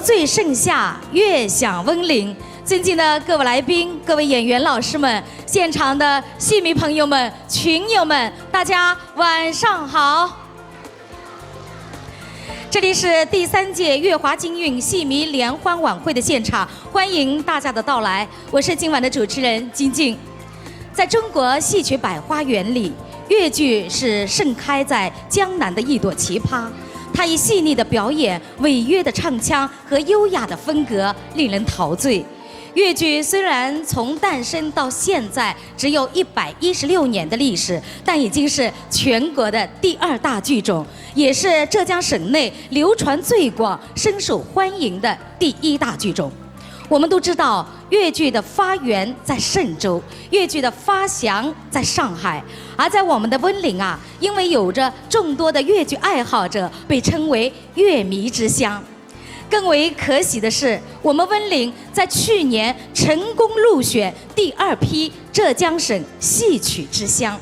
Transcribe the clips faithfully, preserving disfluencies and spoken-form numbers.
醉盛夏，月下温陵。尊敬的各位来宾、各位演员老师们、现场的戏迷朋友们、群友们，大家晚上好。这里是第三届月华京韵戏迷联欢晚会的现场，欢迎大家的到来。我是今晚的主持人金靖。在中国戏曲百花园里，越剧是盛开在江南的一朵奇葩。它以细腻的表演、违约的唱腔和优雅的风格令人陶醉。越剧虽然从诞生到现在只有一百一十六年的历史，但已经是全国的第二大剧种，也是浙江省内流传最广、深受欢迎的第一大剧种。我们都知道，越剧的发源在嵊州，越剧的发祥在上海，而在我们的温陵啊，因为有着众多的越剧爱好者，被称为越迷之乡。更为可喜的是，我们温陵在去年成功入选第二批浙江省戏曲之乡。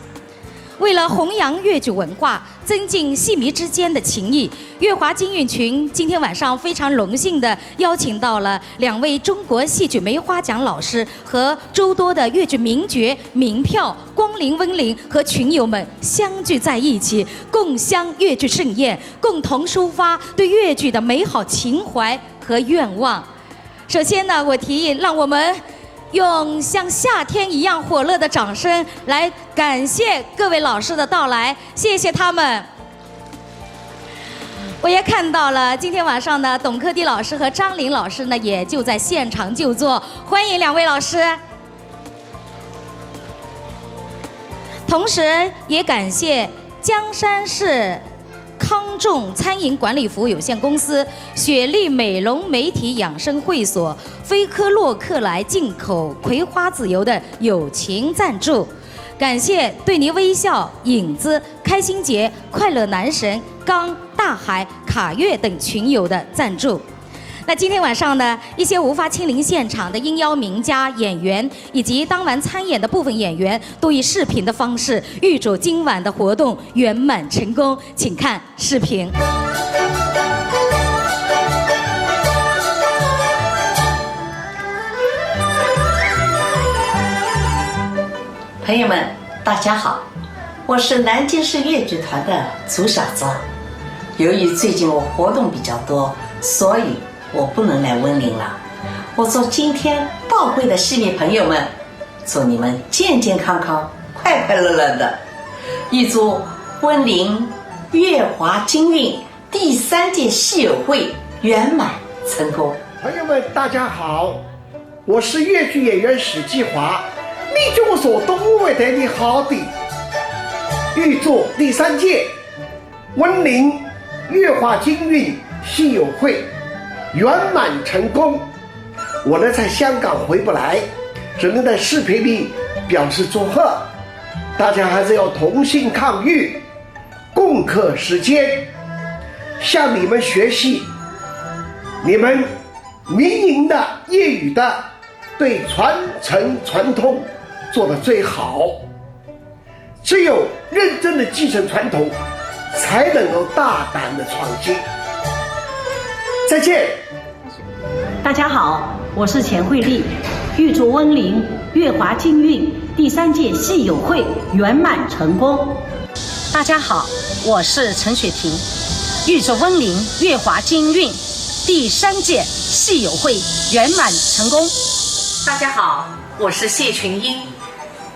为了弘扬越剧文化，增进戏迷之间的情谊，月华京韵群今天晚上非常荣幸地邀请到了两位中国戏曲梅花奖老师和诸多的越剧名角、名票光临温陵，和群友们相聚在一起，共襄越剧盛宴，共同抒发对越剧的美好情怀和愿望。首先呢，我提议让我们用像夏天一样火热的掌声来感谢各位老师的到来，谢谢他们。我也看到了，今天晚上呢，董克迪老师和张琳老师呢，也就在现场就座，欢迎两位老师。同时也感谢江山市康众餐饮管理服务有限公司、雪莉美容媒体养生会所、菲科洛克莱进口葵花籽油的友情赞助。感谢对你微笑、影子、开心结、快乐男神、刚、大海、卡月等群友的赞助。那今天晚上呢，一些无法亲临现场的应邀名家、演员，以及当晚参演的部分演员，都以视频的方式，预祝今晚的活动圆满成功。请看视频。朋友们，大家好，我是南京市越剧团的朱小昭。由于最近我活动比较多，所以我不能来温陵了。我祝今天到会的戏迷朋友们，祝你们健健康康、快快乐乐的。预祝温陵月华京韵第三届戏友会圆满成功。朋友们，大家好，我是越剧演员史继华，你叫我啥都会对你好的。预祝第三届温陵月华京韵戏友会圆满成功。我呢在香港回不来，只能在视频里表示祝贺。大家还是要同心抗疫，共克时艰，向你们学习。你们民营的、业余的，对传承传统做得最好。只有认真的继承传统，才能够大胆的创新。再见。大家好，我是钱慧丽，预祝温陵月华京韵第三届戏友会圆满成功。大家好，我是陈雪婷，预祝温陵月华京韵第三届戏友会圆满成功。大家好，我是谢群英，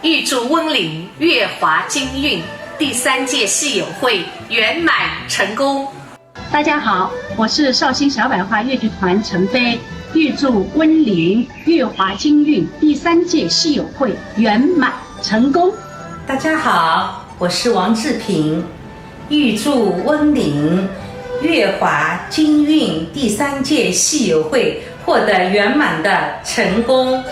预祝温陵月华京韵第三届戏友会圆满成功。大家好，我是绍兴小百花越剧团陈飞，预祝温陵月华京韵第三届戏友会圆满成功。大家好，我是王志平，预祝温陵月华京韵第三届戏友会获得圆满的成功。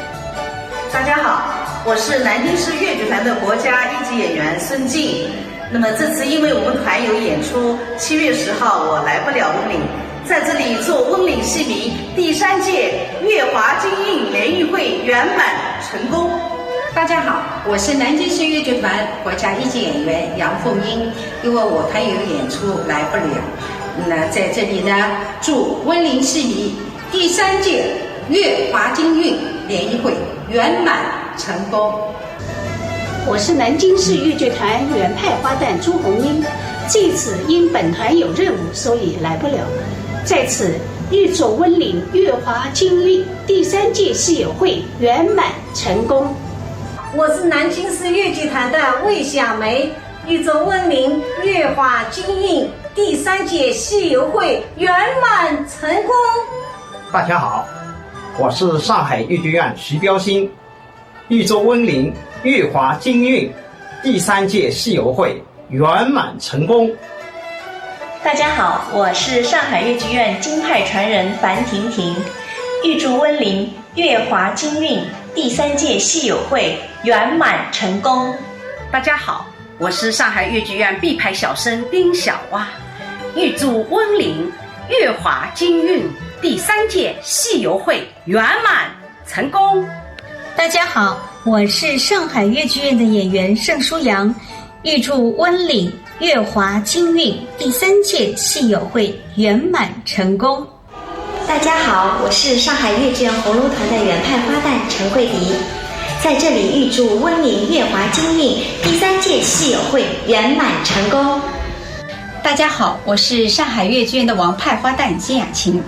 大家好，我是南京市越剧团的国家一级演员孙静。那么这次因为我们团有演出，七月十号我来不了温陵，在这里祝温陵戏迷第三届月华京韵联谊会圆满成功。大家好，我是南京市越剧团国家一级演员杨凤英，因为我团有演出来不了，那在这里呢，祝温陵戏迷第三届粤华京韵联谊会圆满成功。我是南京市越剧团原派花旦朱红英，这次因本团有任务，所以来不了。在此预祝温岭越华京韵第三届戏友会圆满成功。我是南京市越剧团的魏小梅，预祝温岭越华京韵第三届戏友会圆满成功。大家好，我是上海越剧院徐标新，预祝温岭越华京韵第三届戏友会圆满成功。大家好，我是上海越剧院京派传人樊婷婷，预祝温岭越华京韵第三届戏友会圆满成功。大家好，我是上海越剧院毕派小生丁小蛙，预祝温岭越华京韵第三届戏友会圆满成功。大家好，我是上海越剧院的演员盛舒阳，预祝温岭越华京韵第三届戏友会圆满成功。大家好，我是上海越剧院红楼团的原派花旦陈慧迪，在这里预祝温岭越华京韵第三届戏友会圆满成功。大家好，我是上海越剧院的王派花旦金雅琴，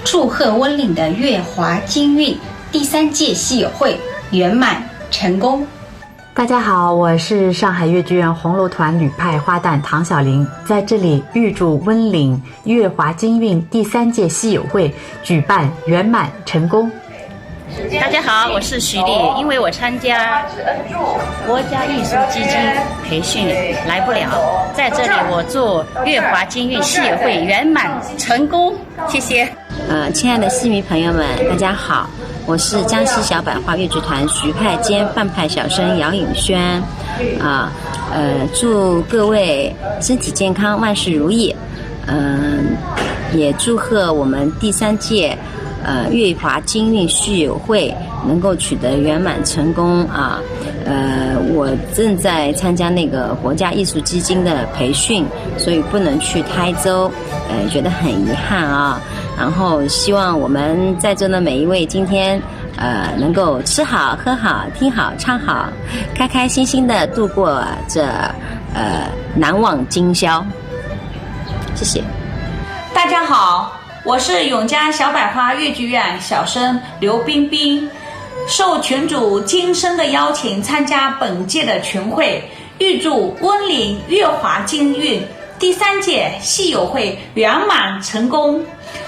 祝贺温岭的越华京韵第三届戏友会圆满成功。大家好，我是上海越剧院红楼团女派花旦唐小玲，在这里预祝温岭越华京韵第三届戏友会举办圆满成功。大家好，我是徐丽。因为我参加国家艺术基金培训来不了，在这里我祝越华京韵戏友会圆满成功，谢谢。呃，亲爱的戏迷朋友们，大家好，我是江西小百花越剧团徐派兼范派小生姚颖轩。啊，呃，祝各位身体健康，万事如意。嗯，也祝贺我们第三届呃越华京韵戏友会能够取得圆满成功啊。呃，我正在参加那个国家艺术基金的培训，所以不能去台州，呃，觉得很遗憾啊。然后希望我们在座的每一位今天呃能够吃好喝好听好唱好，开开心心的度过这呃难忘今宵。谢谢。大家好，我是永嘉小百花越剧院小生刘冰冰，受群主金生的邀请参加本届的群会，预祝温岭越华京韵第三届戏友会圆满成功，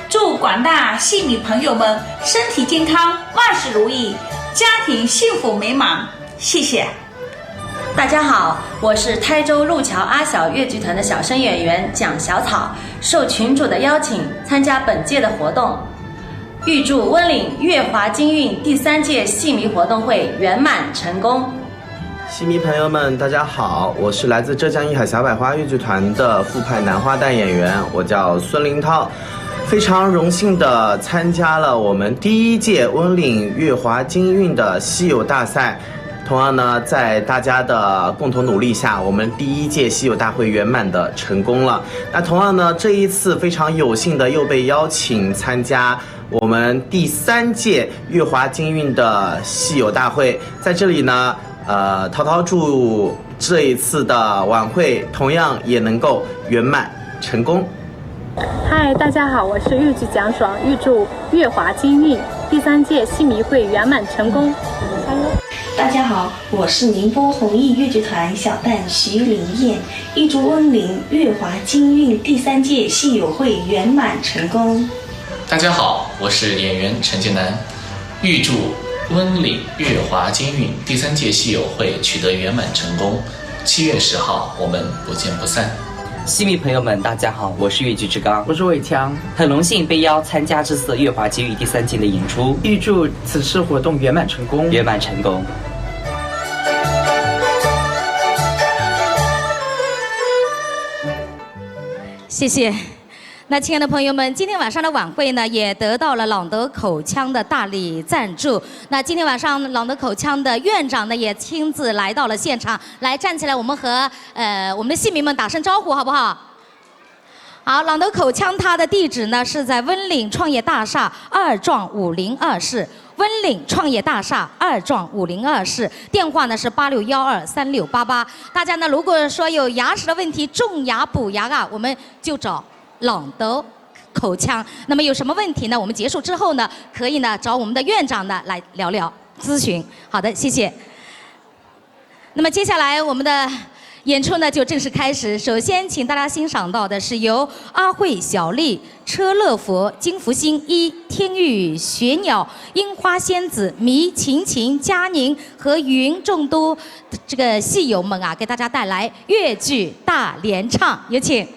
祝广大戏迷朋友们身体健康，万事如意，家庭幸福美满。谢谢。大家好，我是台州路桥阿晓越剧团的小生演员蒋小草，受群主的邀请参加本届的活动，预祝温岭越华京韵第三届戏迷活动会圆满成功。戏迷朋友们，大家好，我是来自浙江艺海小百花越剧团的副派男花旦演员，我叫孙林涛，非常荣幸的参加了我们第一届温岭越华京韵的戏友大赛。同样呢，在大家的共同努力下，我们第一届戏友大会圆满的成功了。那同样呢，这一次非常有幸的又被邀请参加我们第三届越华京韵的戏友大会，在这里呢，呃，涛涛祝这一次的晚会同样也能够圆满成功。嗨，大家好，我是越剧蒋爽，预祝越华京韵第三届戏迷会圆满成功。大家好，我是宁波弘毅越剧团小旦徐林燕，预祝温岭越华京韵第三届戏友会圆满成功。大家好，我是演员陈建南，预祝温岭越华京韵第三届戏友会取得圆满成功。七月十号，我们不见不散。戏迷朋友们，大家好，我是越剧志刚，我是伟强，很荣幸被邀参加这次越华京韵第三季的演出，预祝此次活动圆满成功，圆满成功。谢谢。那亲爱的朋友们，今天晚上的晚会呢，也得到了朗德口腔的大力赞助。那今天晚上，朗德口腔的院长呢，也亲自来到了现场。来，站起来，我们和呃我们的戏迷们打声招呼，好不好？好，朗德口腔它的地址呢是在温岭创业大厦二幢五零二室，温岭创业大厦二幢五零二室，电话呢是八六幺二三六八八。大家呢如果说有牙齿的问题，种牙补牙啊，我们就找朗德口腔。那么有什么问题呢？我们结束之后呢，可以呢找我们的院长呢来聊聊咨询。好的，谢谢。 那么接下来我们的演出呢就正式开始。首先，请大家欣赏到的是由阿慧、小丽、车乐佛、金福星、一、天宇、雪鸟、樱花仙子、迷、晴晴、佳宁和云众多这个戏友们啊，给大家带来越剧大联唱，有请。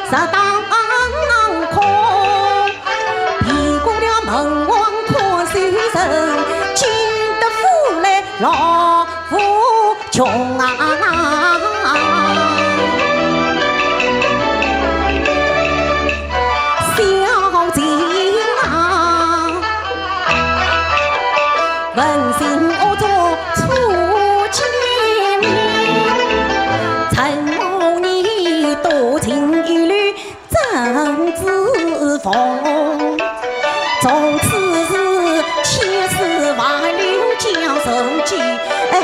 十当空，避过了门王看守人，进得府来老夫穷啊。小姐啊，问讯恶作初见面，承蒙你多情一缕 曾子凤，从此是千丝万缕将成结，后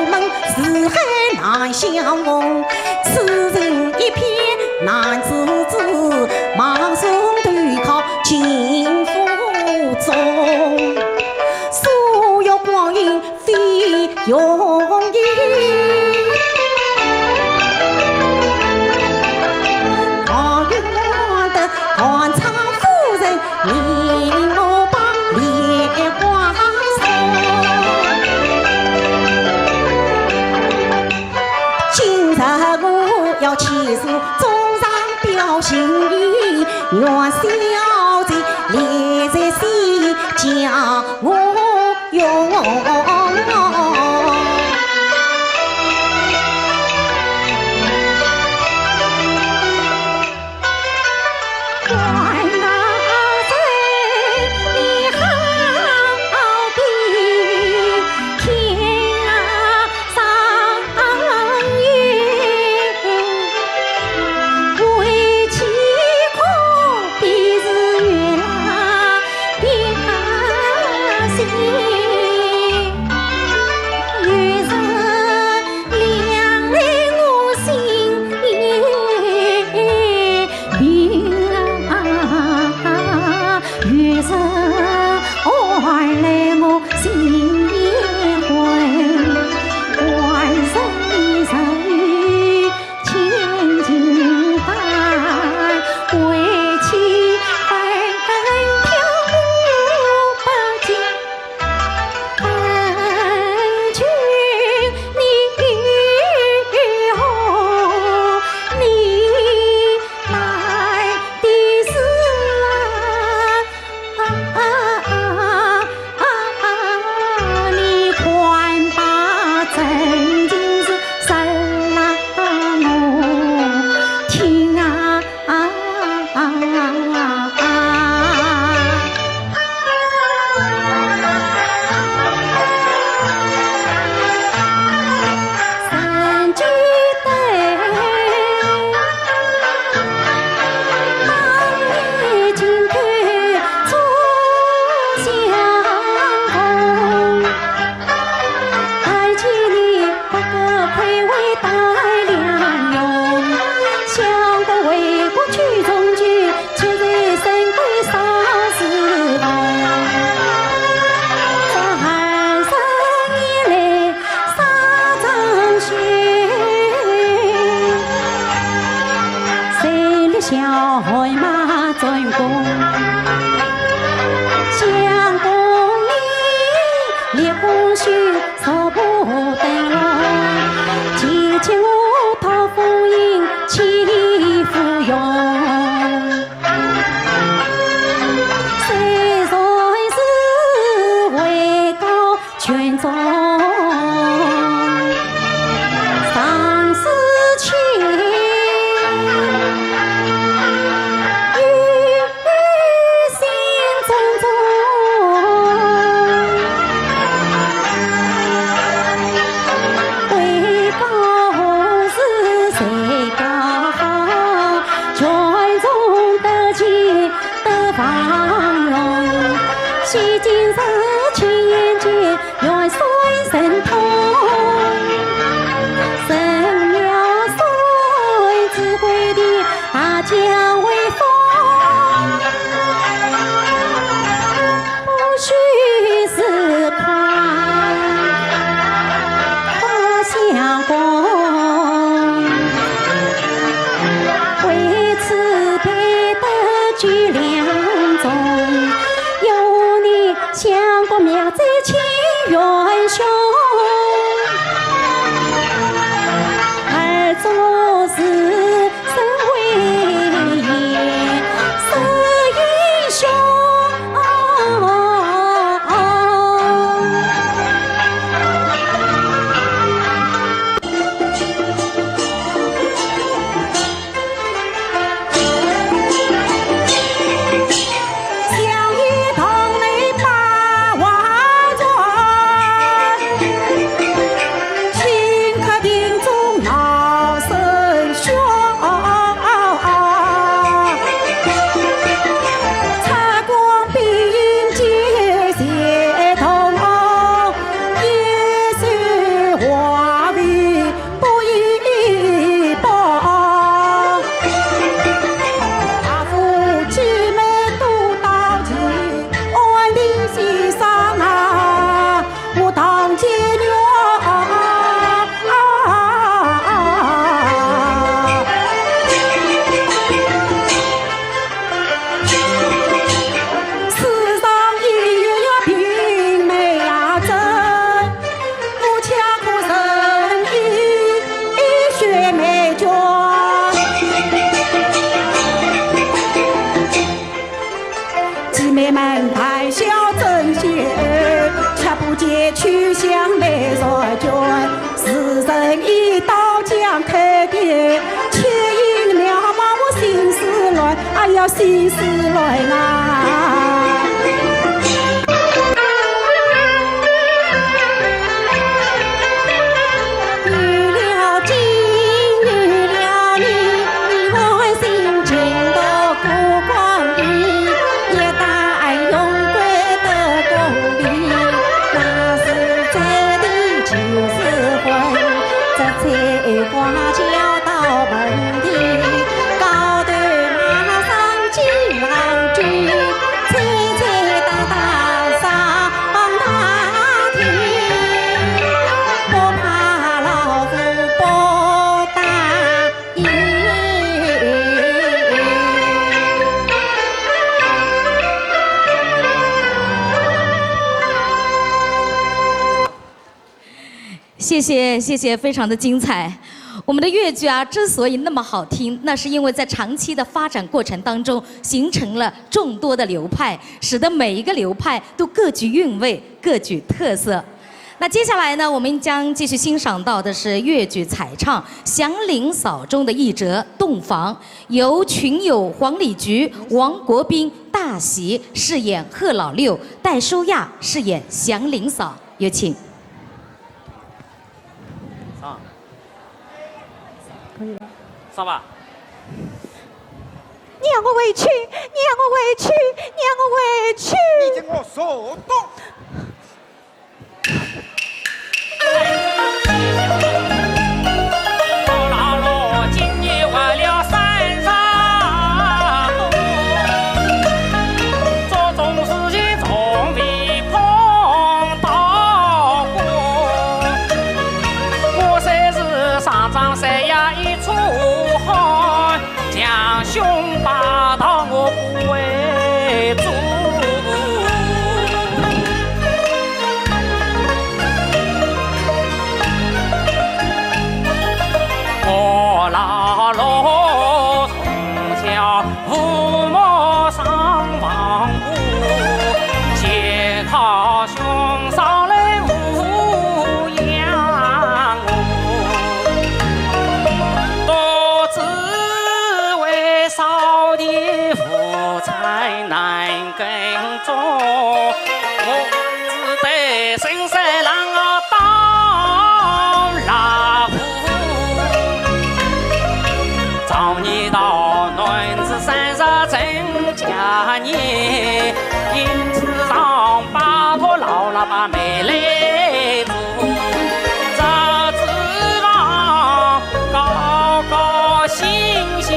门四海难相逢。此情一片难自制，望送投靠秦府中。所有光阴 飞鸿里，我愿得寒窗夫人，你我把莲花送。今日我要起诉，总上表心意，愿小姐留在西家 我用。心思乱啊。有了金，有了银，你我心情都不光明，一旦用归的功名，那是最的就是婚，这才花轿到门庭，高头马上 金郎君，吹吹打打上大厅，不怕老虎不打眼。谢谢，谢谢，非常的精彩。我们的越剧啊，之所以那么好听，那是因为在长期的发展过程当中，形成了众多的流派，使得每一个流派都各具韵味、各具特色。那接下来呢，我们将继续欣赏到的是越剧彩唱《祥林嫂》中的一折《洞房》，由群友黄礼菊、王国斌、大喜饰演贺老六，戴舒亚饰演祥林嫂。有请。 上。可以了。上吧。你让我回去，你让我回去，你让我回去。你给我坐动。老老今年活了三十多，做种事情从未碰到过。 我虽是上张山呀一出汗，强凶霸道我不会做。我老老从小 父母双亡故，全靠兄嫂来抚养我。独自为少年无才难耕种，我只得深山冷坳当老虎。 早年到男子三十成家年，因此上拜托老老伯伯来做。这子房高高兴兴，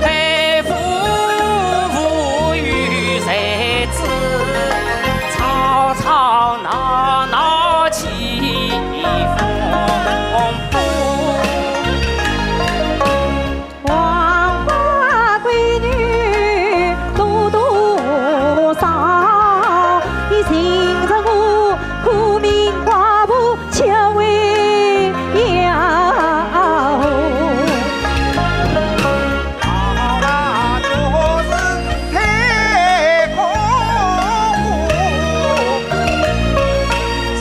太傅无有才子，吵吵闹闹起风波。 黄花闺女多多少，你寻着我苦命寡妇却为要。老大就是太空，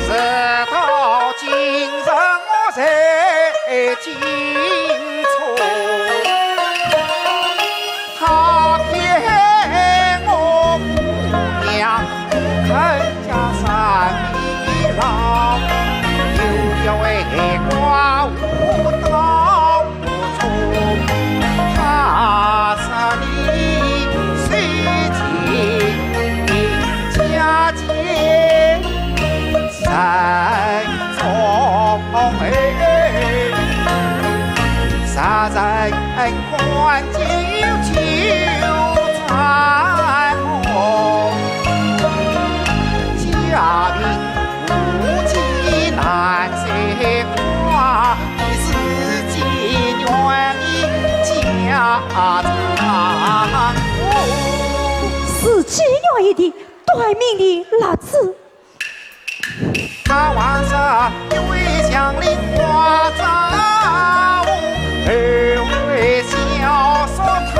直到今日我才 进错，他骗我姑娘不肯嫁山里郎，又要为寡妇当不中，他说你是亲家姐。 人中哎，杀人犯就就斩哦，家贫无计难再挂，你自己愿意嫁妆哦。自己愿意的，短命的辣子。 他还是一位祥林花招，二位小说讨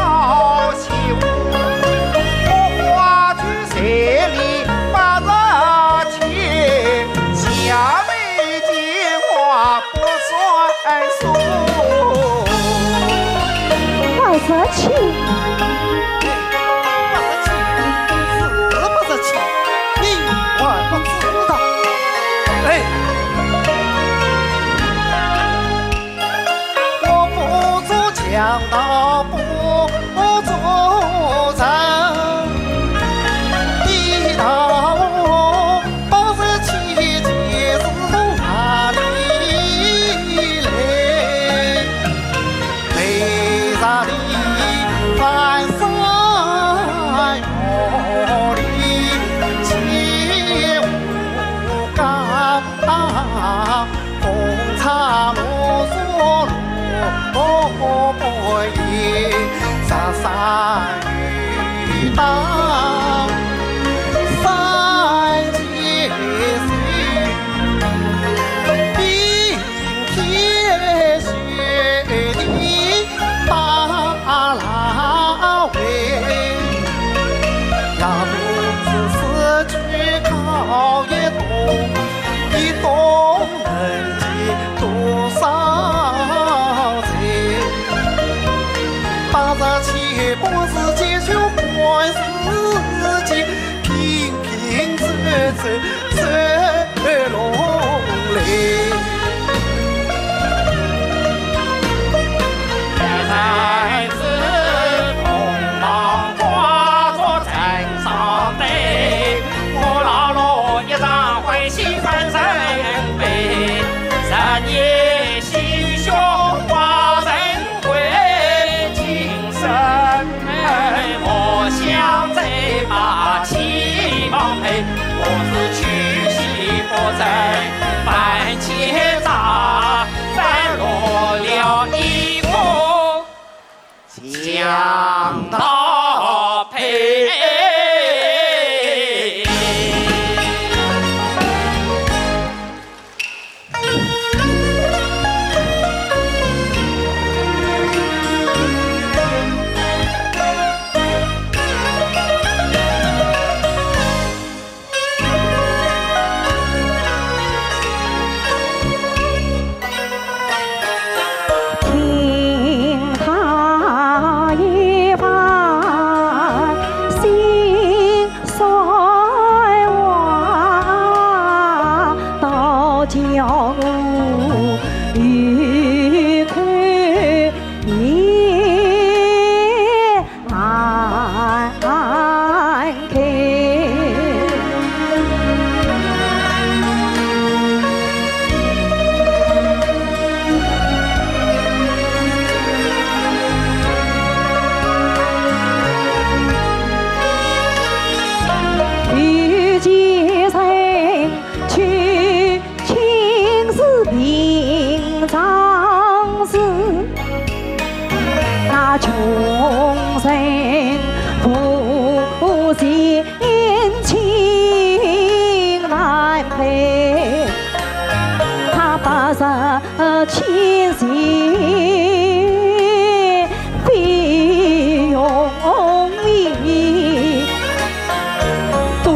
媳妇，花花就彩礼八十千，下面的话不算数。二十千。当三千岁，并肩受的大老爷，也不知四句考一通，一通能解多少罪。八十七八十九，万事皆平平安安，走龙嘞。人是匆忙化作尘上堆，我老罗一场欢喜翻身悲，十年 心胸化成灰，今生我想再把期望配，我是娶妻不成犯奸账，反落了一个强盗胚。听他一番心 酸话，倒叫我有口也难开。 有几人去，亲似平常事，那穷人富钱情难配，他不是 千金费用也多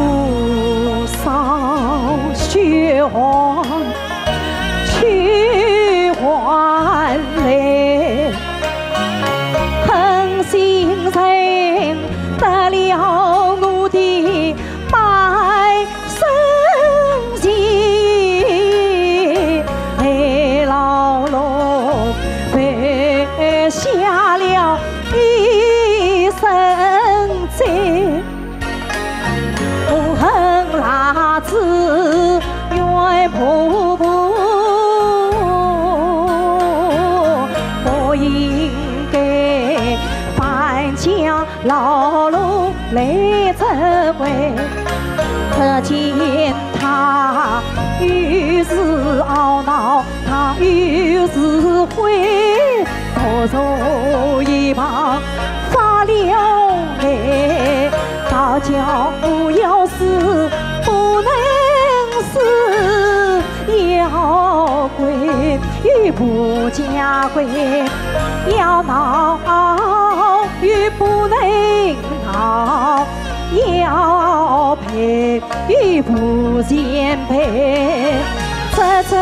少血汗去换来，狠心人得了我的 半生情，害老奴犯下了一身罪。我恨辣子冤婆婆，不应该犯下 老奴来责怪，只见他又是懊恼，他又是悔，独坐一旁发了呆。倒叫我要死不能死，要跪 又不加跪，要闹又不能闹，要赔又不见赔，这真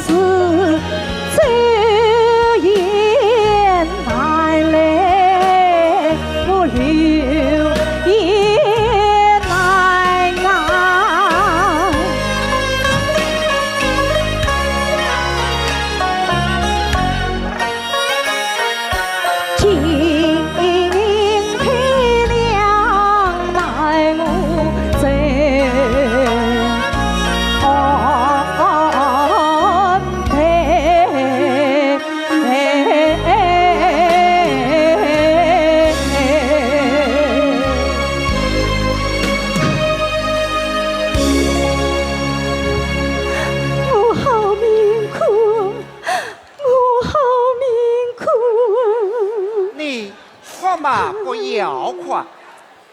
是走也难来，我留也难啊。 今天亮来我走。哦，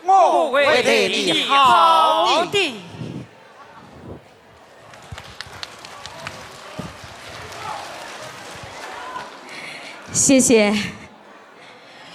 我会对你好的。谢谢。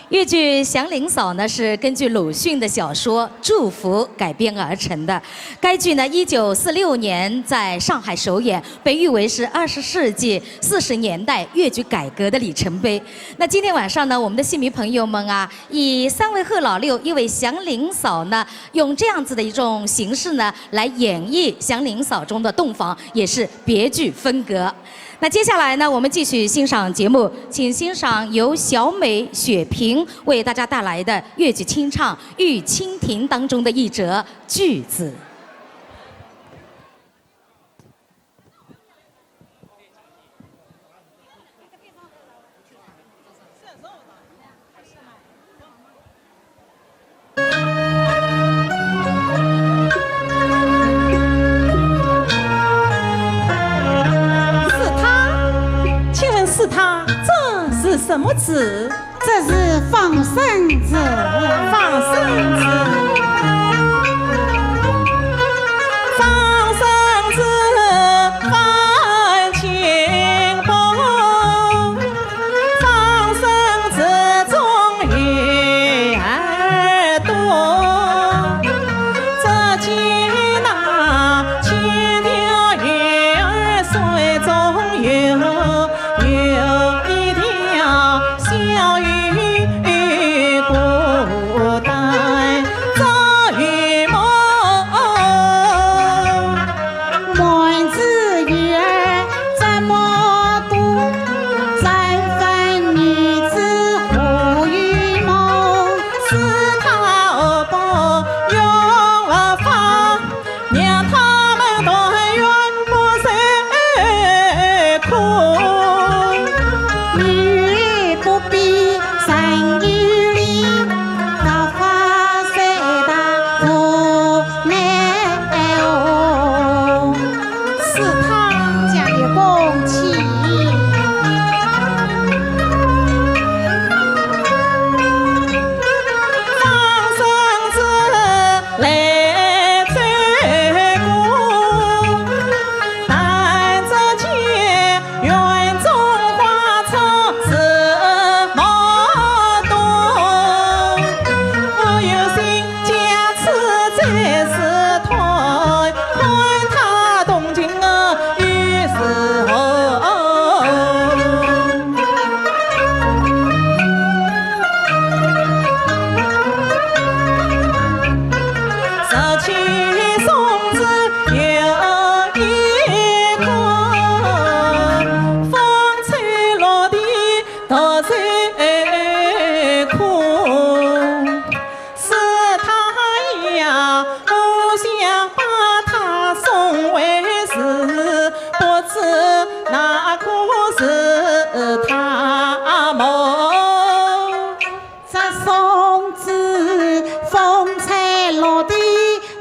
越剧《祥林嫂》呢，是根据鲁迅的小说《祝福》改编而成的。该剧呢，一九四六年在上海首演，被誉为是二十世纪四十年代越剧改革的里程碑。那今天晚上呢，我们的戏迷朋友们啊，以三位贺老六、一位祥林嫂呢，用这样子的一种形式呢，来演绎《祥林嫂》中的洞房，也是别具风格。那接下来呢，我们继续欣赏节目，请欣赏由小美、雪萍为大家带来的越剧清唱《玉蜻蜓》当中的一折《句子》。 是他？请问是他，这是什么字？这是放生字。放生字。放生字，放清波。 放生之中鱼儿多，只见那千条鱼儿水中游，有一条小鱼孤单 做一梦。满子鱼儿这么多，怎分女子何以梦？是他何不用法，让他们团圆不受苦。你不必 三句里，桃花水大湖美哦。是他，讲一公气。放生子来追过，但只见 园中花草是满多，我有心将此ใจ试探，看他动情啊，与是何？ 十七松子有一棵，风吹落地独受苦。是他呀，我想把它送回时，不知那棵是他么？ 这松子风吹落地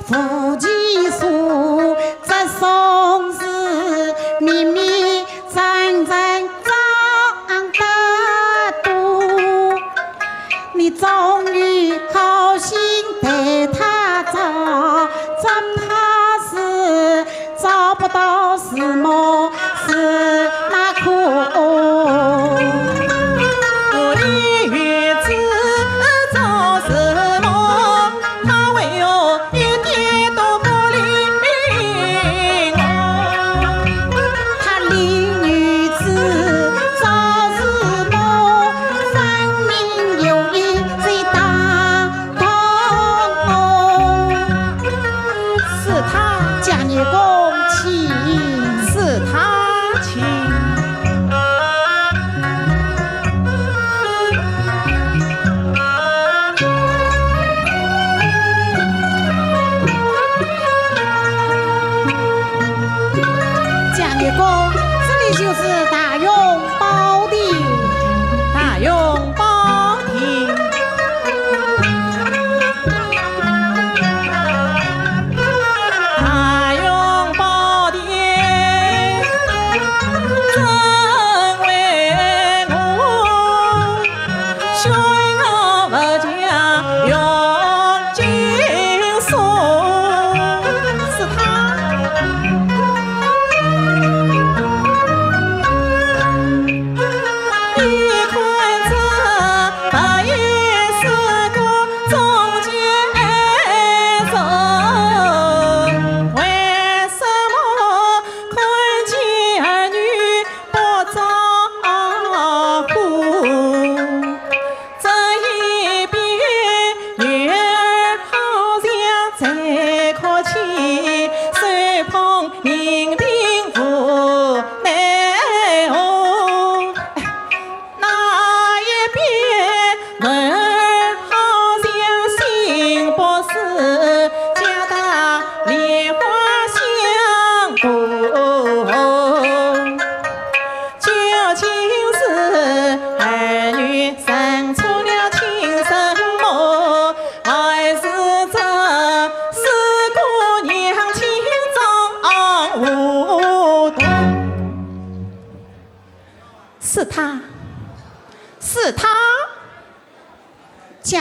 无其所，这松子密密层层长得多。你终于好心对它照，只怕是 找不到什么是那棵。我的女子找什么？她为我一点都不理我。她的女子找什么？分明有意在打 动我。是他，将你恭请。是他请。将你恭，这里就是大雄 宝殿。大雄宝殿。大雄宝殿，怎为我胸有无价用金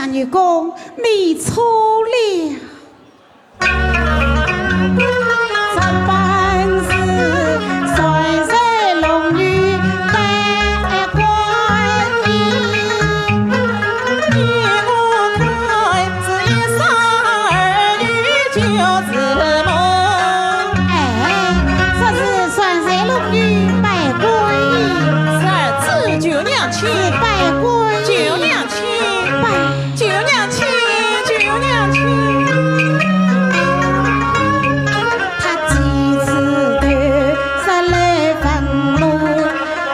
相公，你错了。这本是传说龙女拜观音，依我看是一生儿女就是梦。哎，这是传说龙女拜观音。是，是舅娘请。是拜观音。舅娘请。拜。舅娘请，舅娘请。他几次都是来问路，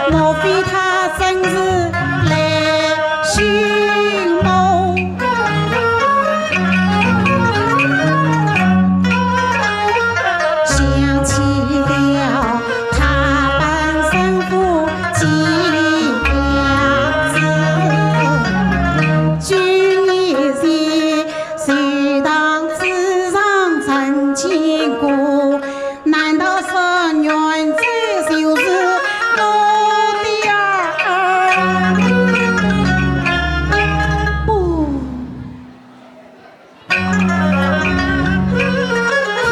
莫非他真是来寻梦？想起了他本身不及样子，九年前 水塘之上曾经过，难道说原来就是我的儿？不。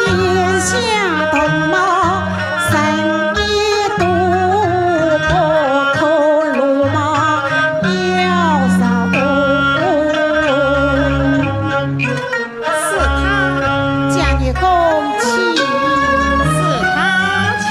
天下同胞，人一多，不可鲁莽，要饶我。 是他。将你恭请。是他请。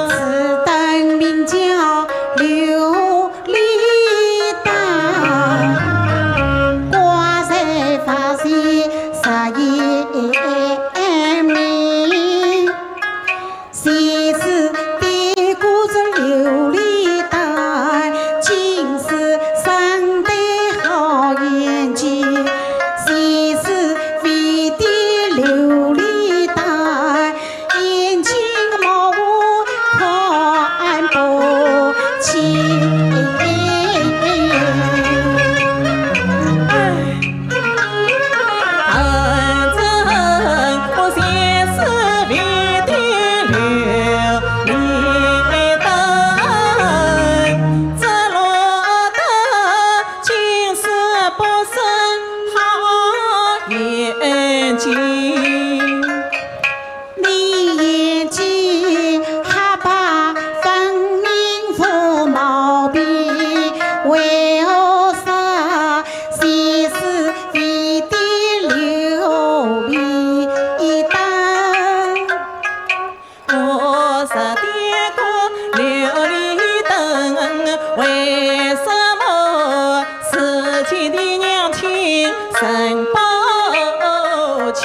此灯名叫琉 璃灯，挂在佛前十一面。前世的故事琉璃灯，今世生得好眼睛。前世为的琉璃灯， 眼睛模糊看不清。你眼睛黑白分明无毛病，为何说前世为的琉璃灯？我是点个琉璃灯，为什么自己的娘亲认不清？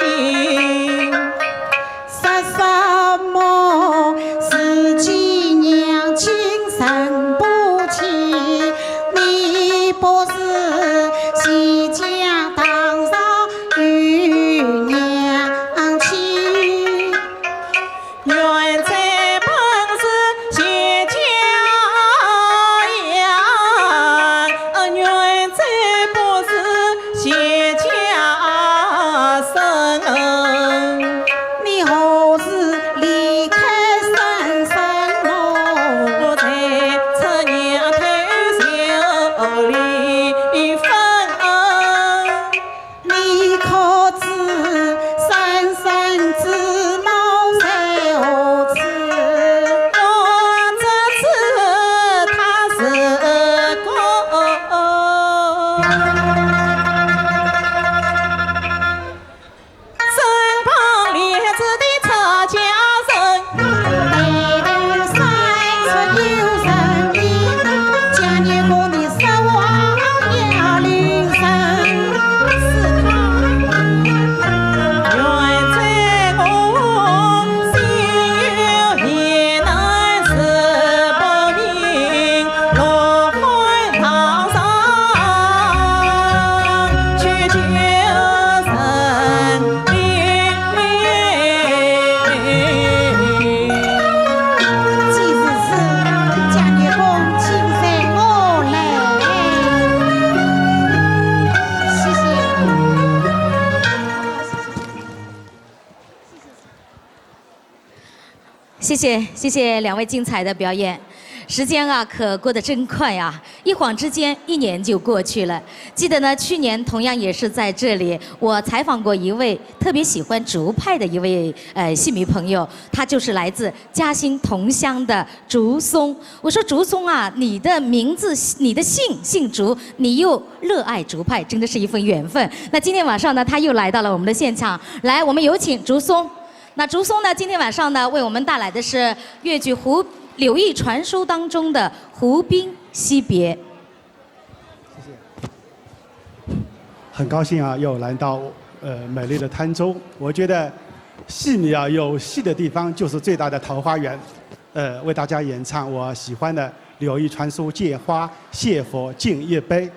说什么自己娘亲认不清？你不是西江当上有娘亲？原在本是西江呀，原在不是 谢家生。你何时离开深山梦？我在此年头就离分。你可知深山之梦在何处？我只知它是个谢谢，谢谢两位精彩的表演。时间啊，可过得真快啊，一晃之间一年就过去了。记得呢，去年同样也是在这里，我采访过一位特别喜欢竹派的一位呃戏迷朋友，他就是来自嘉兴桐乡的竹松。我说竹松啊，你的名字，你的姓姓竹，你又热爱竹派，真的是一份缘分。那今天晚上呢，他又来到了我们的现场，来，我们有请竹松。 那竹松呢，今天晚上呢，为我们带来的是越剧《胡柳毅传书》当中的《胡兵惜别》。很高兴啊，又来到呃美丽的台州。我觉得戏迷啊，有戏的地方就是最大的桃花源。呃，为大家演唱我喜欢的《柳毅传书》《借花》《谢佛》《敬一杯》。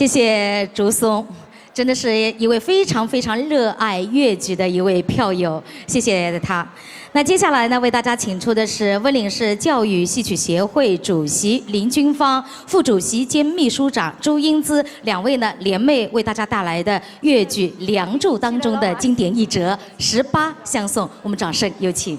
谢谢竹松，真的是一位非常非常热爱越剧的一位票友，谢谢他。那接下来呢，为大家请出的是温岭市教育戏曲协会主席林君芳、副主席兼秘书长朱英姿两位呢联袂为大家带来的越剧《梁祝》当中的经典一折《十八相送》，我们掌声有请。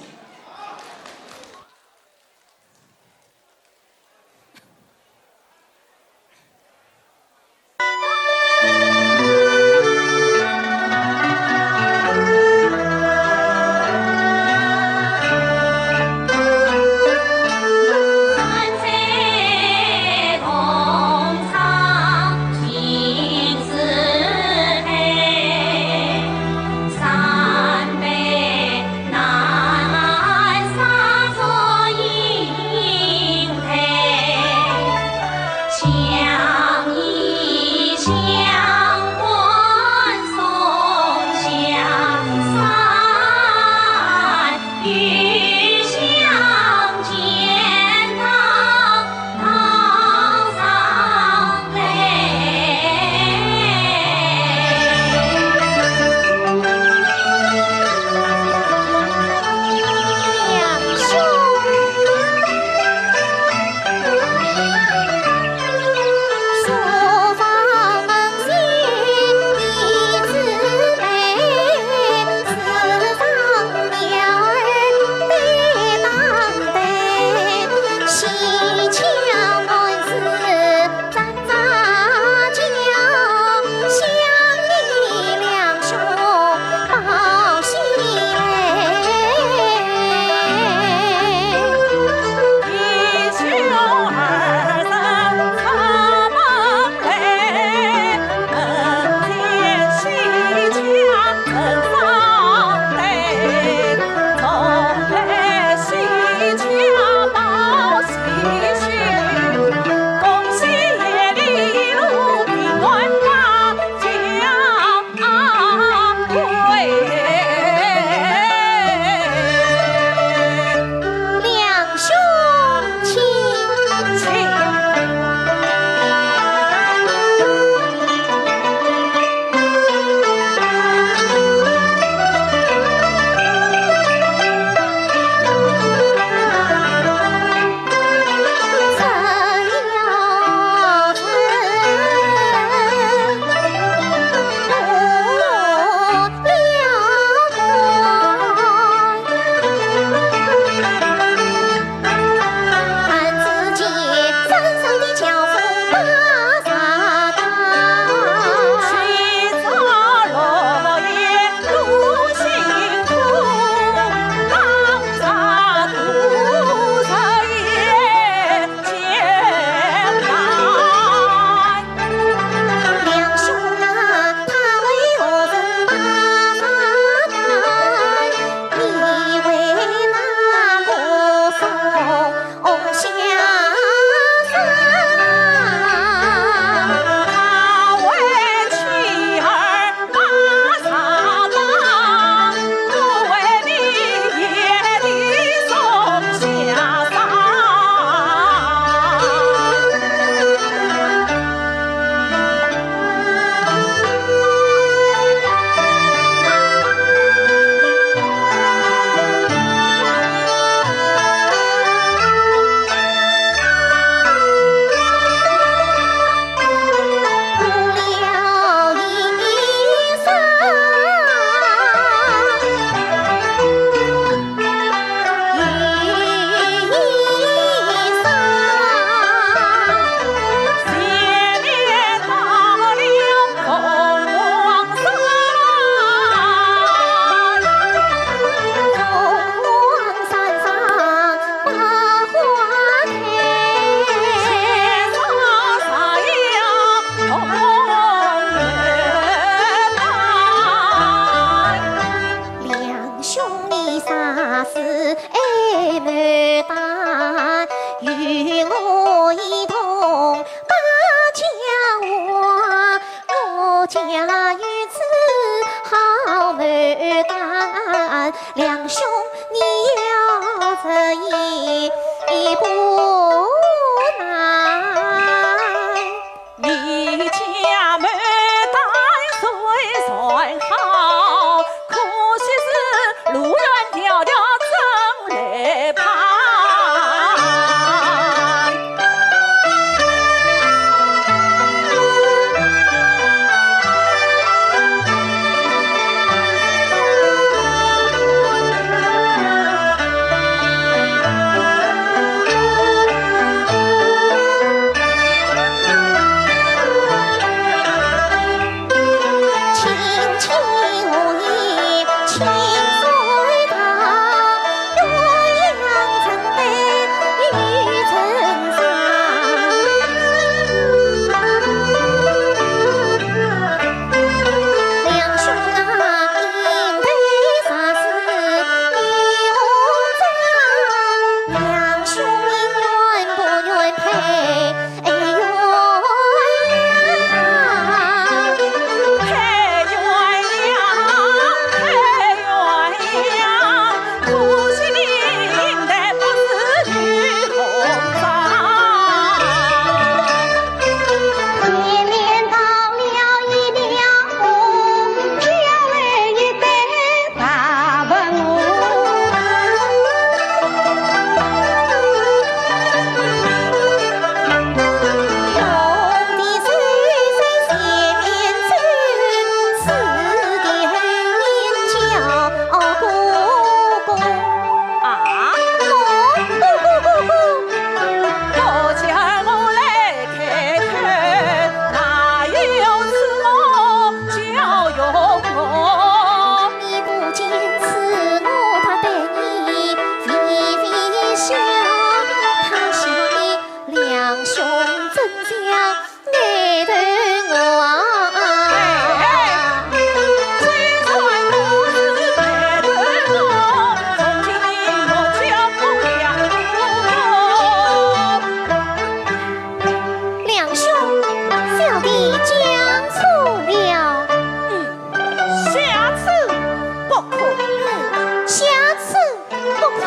假有此好牡丹，梁兄你要这一步难。你家牡丹虽然好，可惜是路远迢迢怎来盼。 啊？梁兄，小弟讲错了。嗯，下次不可。嗯，下次不可。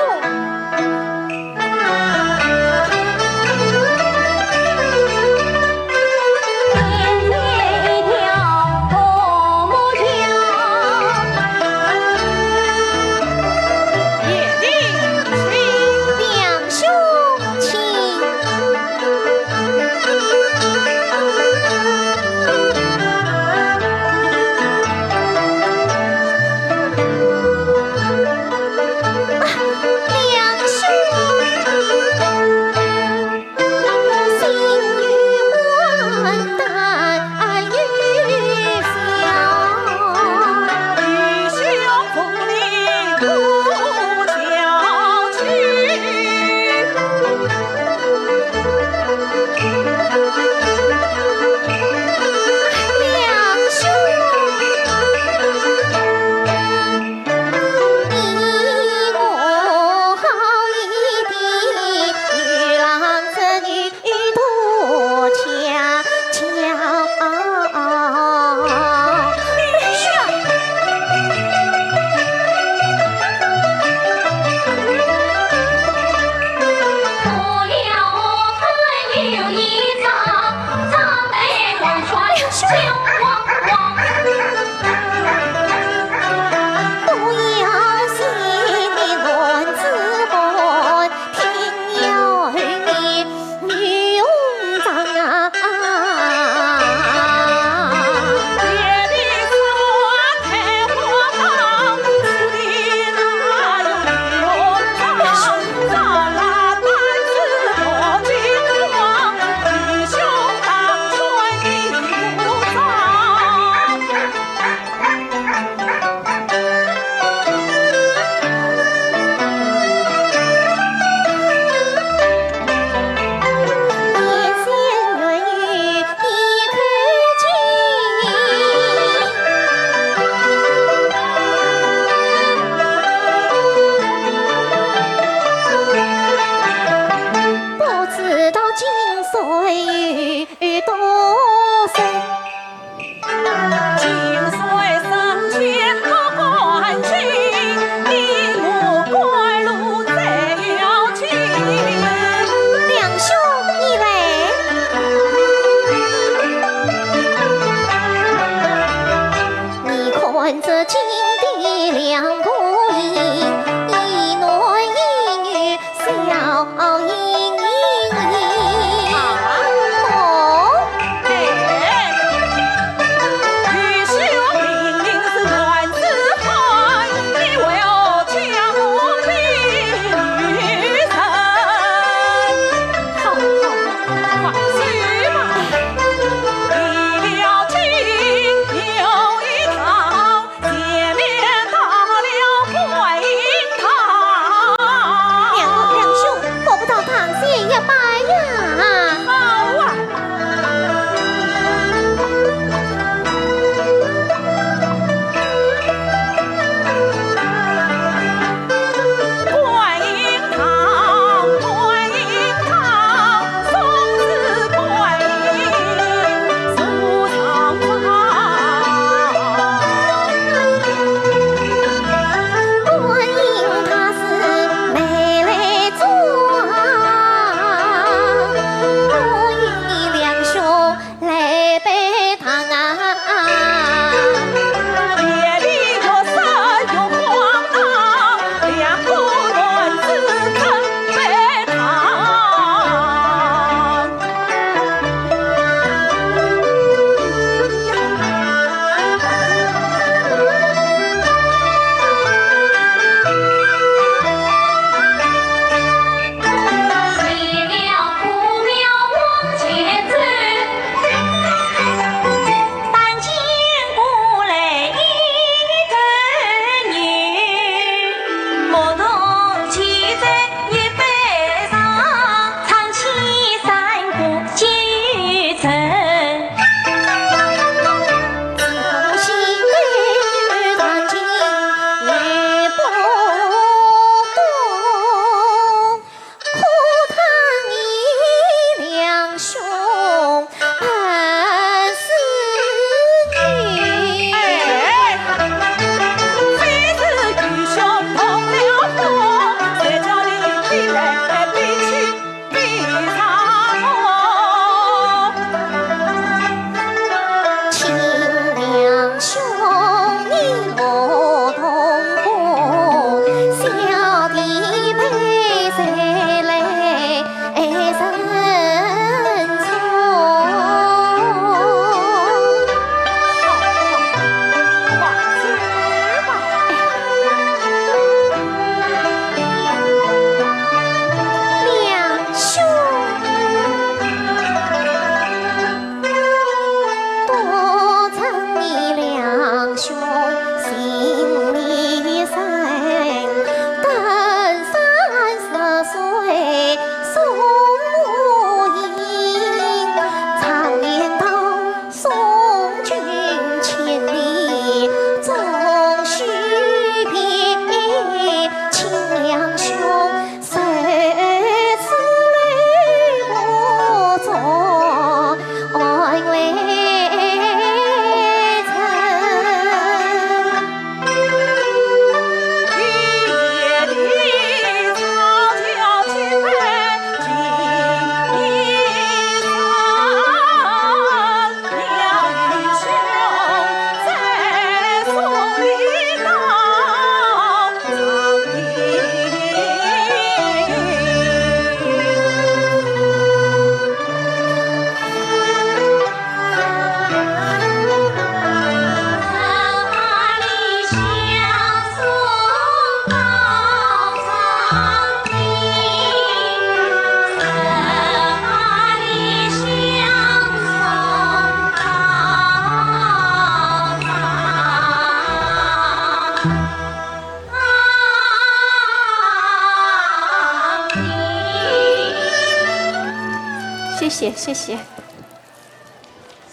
谢谢谢谢。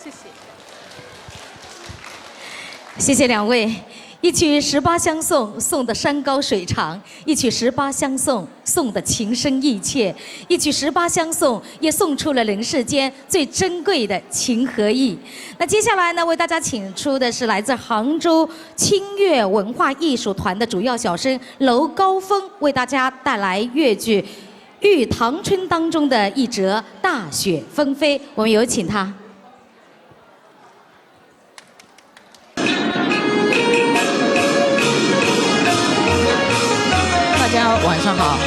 谢谢。谢谢两位。一曲《十八相送》，送得山高水长；一曲《十八相送》，送得情深意切；一曲《十八相送》，也送出了人世间最珍贵的情和义。那接下来呢，为大家请出的是来自杭州清月文化艺术团的主要小生楼高峰，为大家带来越剧《玉堂春》当中的一折《大雪纷飞》，我们有请他。大家晚上好。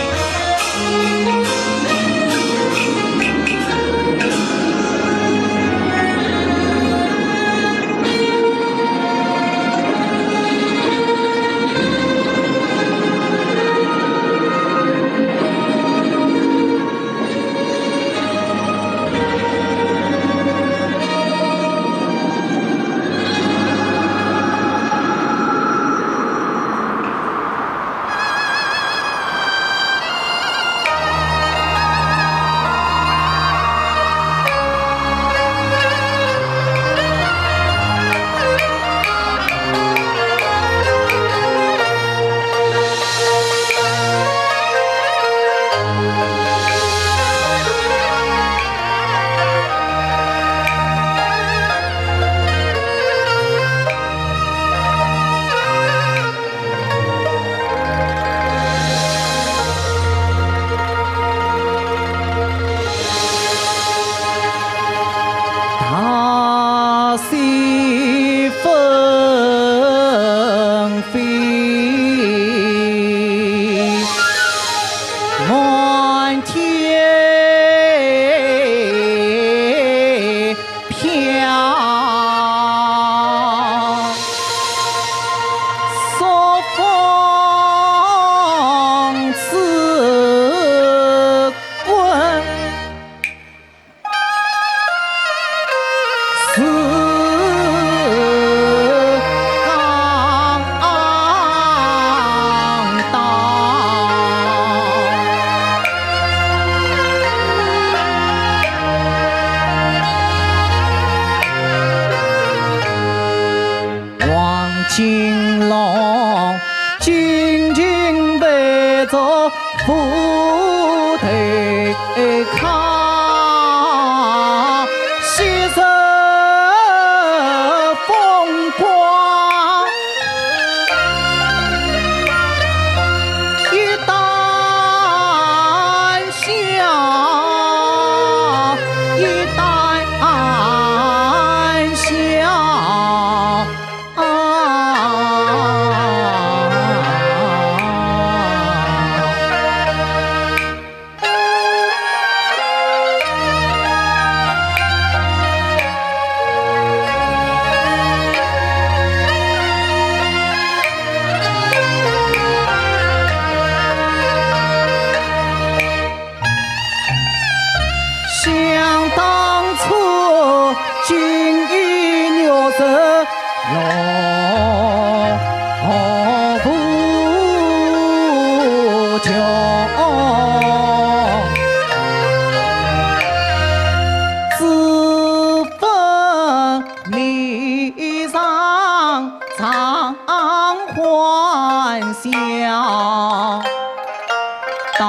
大雪纷飞，满天飘。 朔风似滚，似钢刀。 黄金龙金睛背着斧头铐，昔日风光一旦 笑，一旦笑。 想当初，金衣玉食，荣华富贵，自问你上常欢笑，到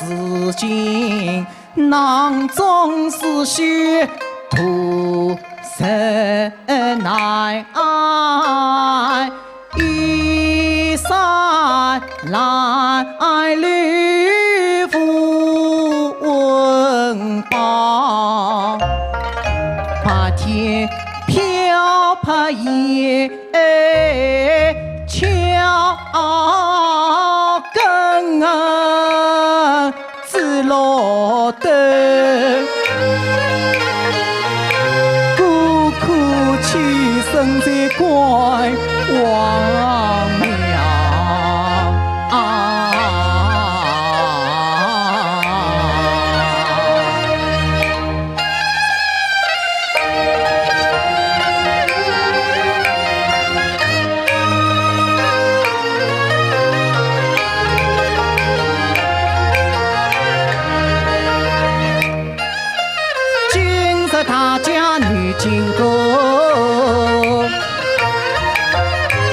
如今 囊中思绪徒增难挨，衣衫褴褛无温饱，白天漂泊夜 夜，樵耕，子落豆。孤苦栖身在关王庙。大家女经过，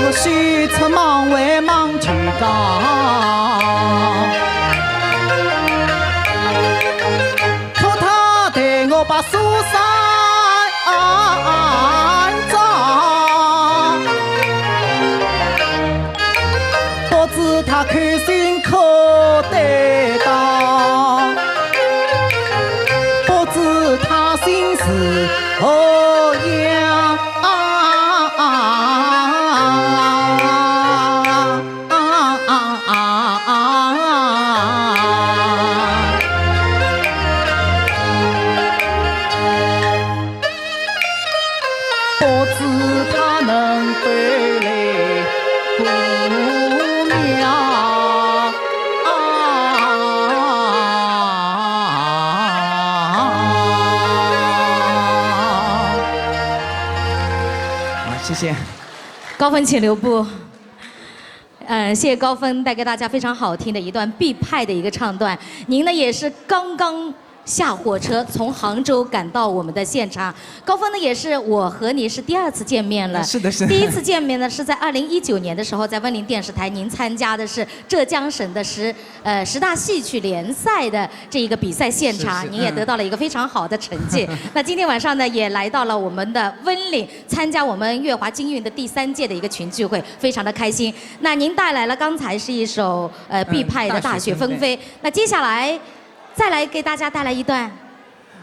我喜出望外望见高。托她代我把苏三找，不知她开心可得到。 不知她心事何样？不知她能否来过庙？ 好，谢谢。高峰，请留步。呃，谢谢高峰带给大家非常好听的一段毕派的一个唱段。您呢也是刚刚下火车，从杭州赶到我们的现场。高峰呢也是我和你是第二次见面了。是的，是的。第一次见面呢是在二零一九年的时候，在温岭电视台，您参加的是浙江省的十呃，十大戏曲联赛的这一个比赛现场，是，是，您也得到了一个非常好的成绩。那今天晚上呢，也来到了我们的温岭，参加我们月华京韵的第三届的一个群聚会，非常的开心。那您带来了刚才是一首，呃，嗯，毕派的《大雪纷飞》。那接下来再来给大家带来一段。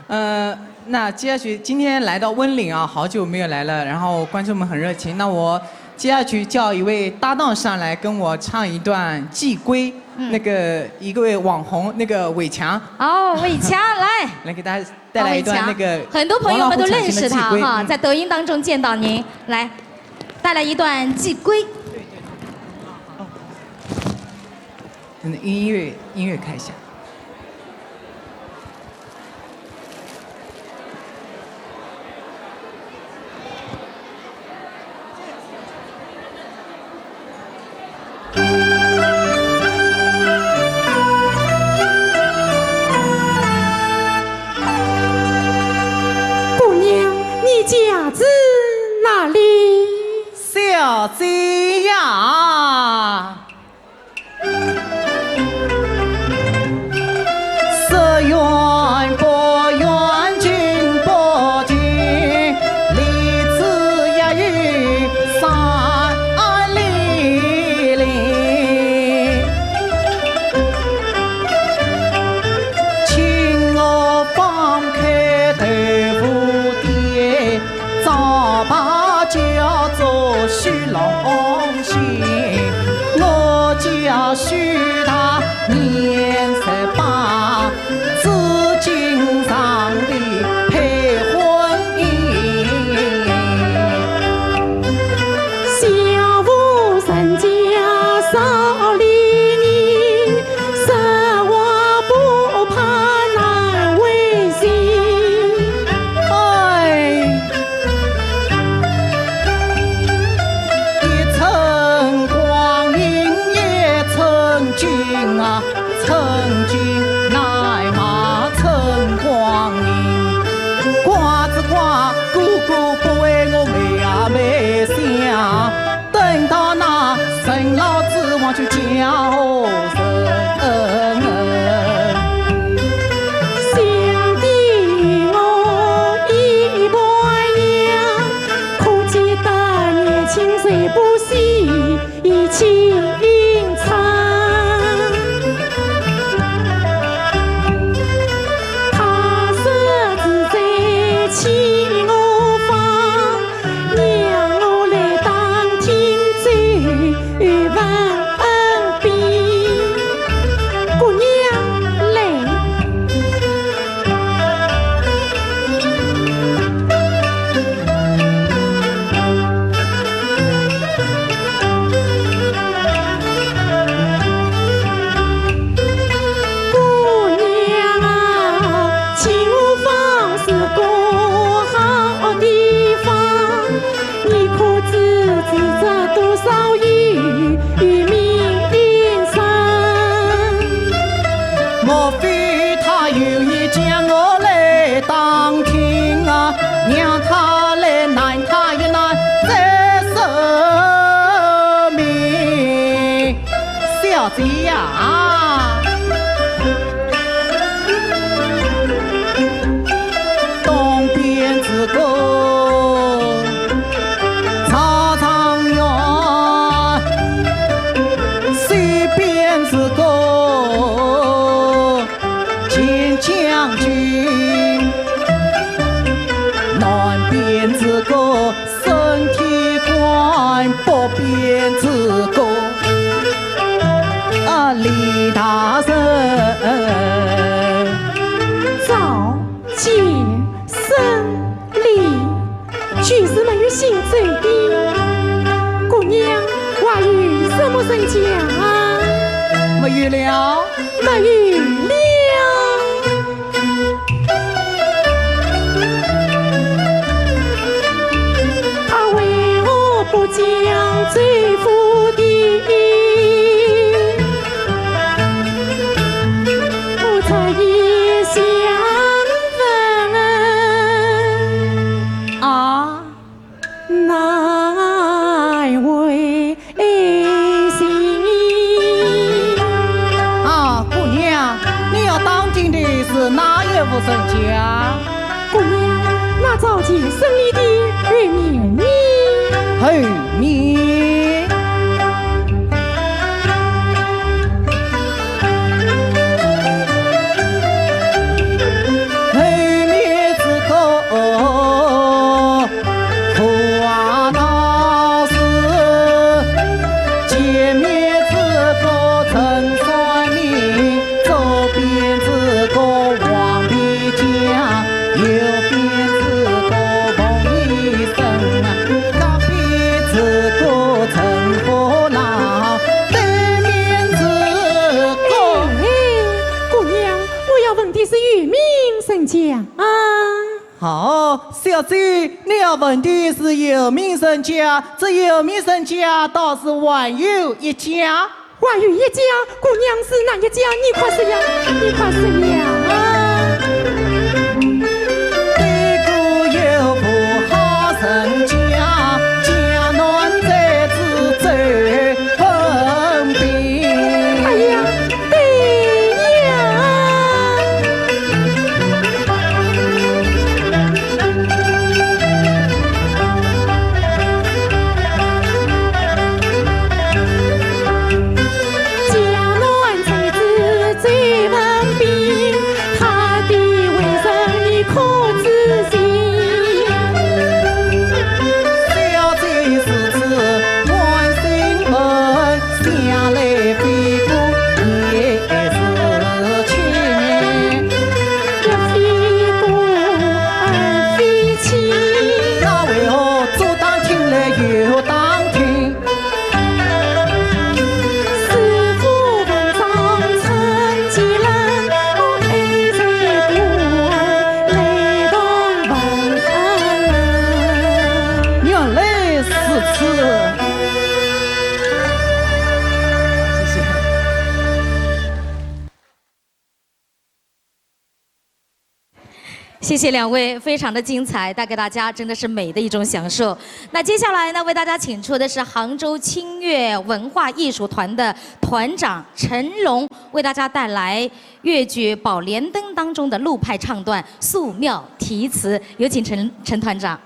呃，那接下去，今天来到温岭啊，好久没有来了，然后观众们很热情。那我接下去叫一位搭档上来跟我唱一段《寄归》，嗯。那个一位网红，那个伟强。哦，伟强，来。来给大家带来一段那个很多朋友们都认识他哈，王老虎产生的《寄归》。嗯。在抖音当中见到您，来，带来一段《寄归》。嗯，音乐，音乐开一下。 姑娘，你家住哪里？小姐呀， 说远不远，近不近，离此也有三里哩。请我放开豆腐店， 招牌叫做许龙兴，我叫许大年十八，紫禁城里配婚姻。小妇人家少礼仪， 说话不怕难为情。哎，一寸光阴一寸金啊，寸金难买寸光阴。刮子刮，哥哥不为我美啊美相。 等到那陈老子王去叫人。想的我一般样，可见得年轻谁不喜意气吟唱。他说自在起我房， 让我来打听周文宾。姑娘来。姑娘啊，起我房是个就是没有姓周的。姑娘，还有什么人家啊？没有了。没有了。他为何不讲周府的？我这一想问。啊？难为情。啊，姑娘，你要打听的是哪一户人家？姑娘，那朝前生你的后面呢？后面。 后面这个胡啊闹事，前面这个陈双明，左边这个王皮匠，右边这个彭医生，隔壁这个陈和老，对面这个。哎，姑娘，我要问的是有名人家啊。 好，小姐，你要问的是有名人家，这有名人家倒是还有一家。还有一家，姑娘是哪一家？你快说呀，你快说呀！对过有户好人家，家男在此周文宾。哎呀， 对呀。家男在此周文宾，他的为人你可知情？小姐如此关心问， 想来非故也是亲，也非故而非亲。那为何左打听来右打听？师傅文章称其人，我爱谁不爱，来同问。原来如此。 谢谢。谢谢两位，非常的精彩，带给大家真的是美的一种享受。那接下来呢，为大家请出的是杭州清越文化艺术团的团长陈龙，为大家带来越剧《宝莲灯》当中的陆派唱段《宿庙题词》，有请陈，陈团长。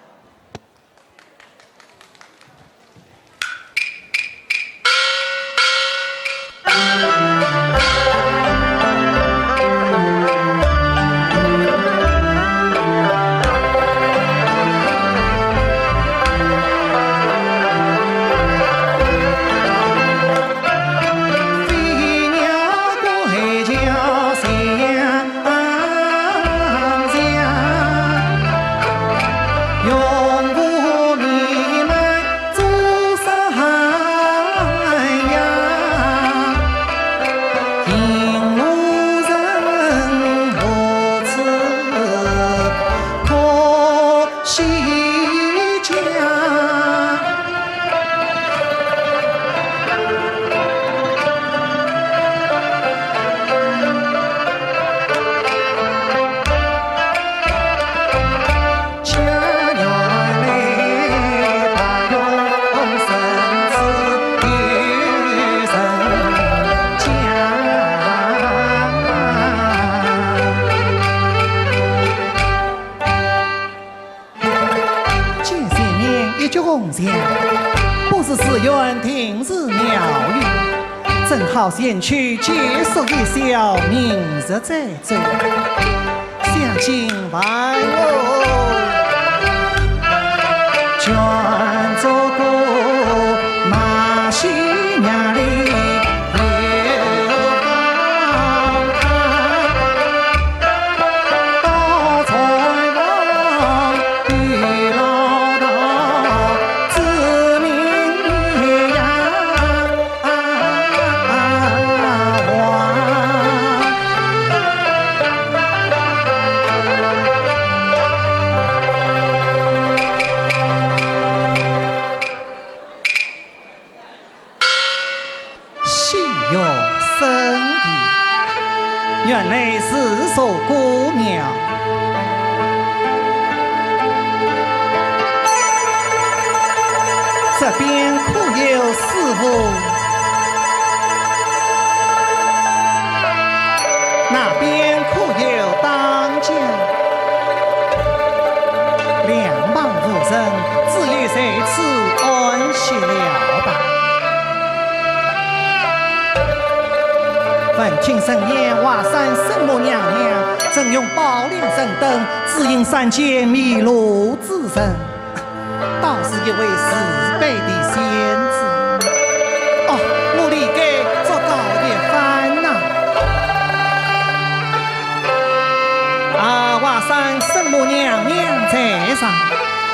见前面一角红墙，不是寺院定是庙宇，正好前去借宿一宵，明日再走。想今晚我全做个马戏娘哩。这边可有师父？那边可有当家？两旁无人，只有在此安歇了吧。闻听人言，华山圣母娘娘曾用宝莲神灯指引山间迷路之人。 倒是一位慈悲的仙子。哦，我理该祝告一番呐。啊，华山圣母娘娘在上，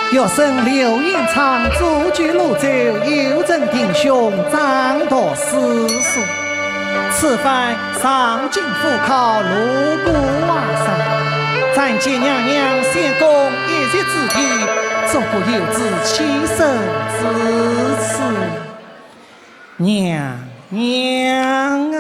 学生刘延昌，祖居潞州，又称弟兄，掌读诗书。 此番上京赴考，路过华山，暂借娘娘仙宫一席之地，做个游子栖身之处。娘娘啊！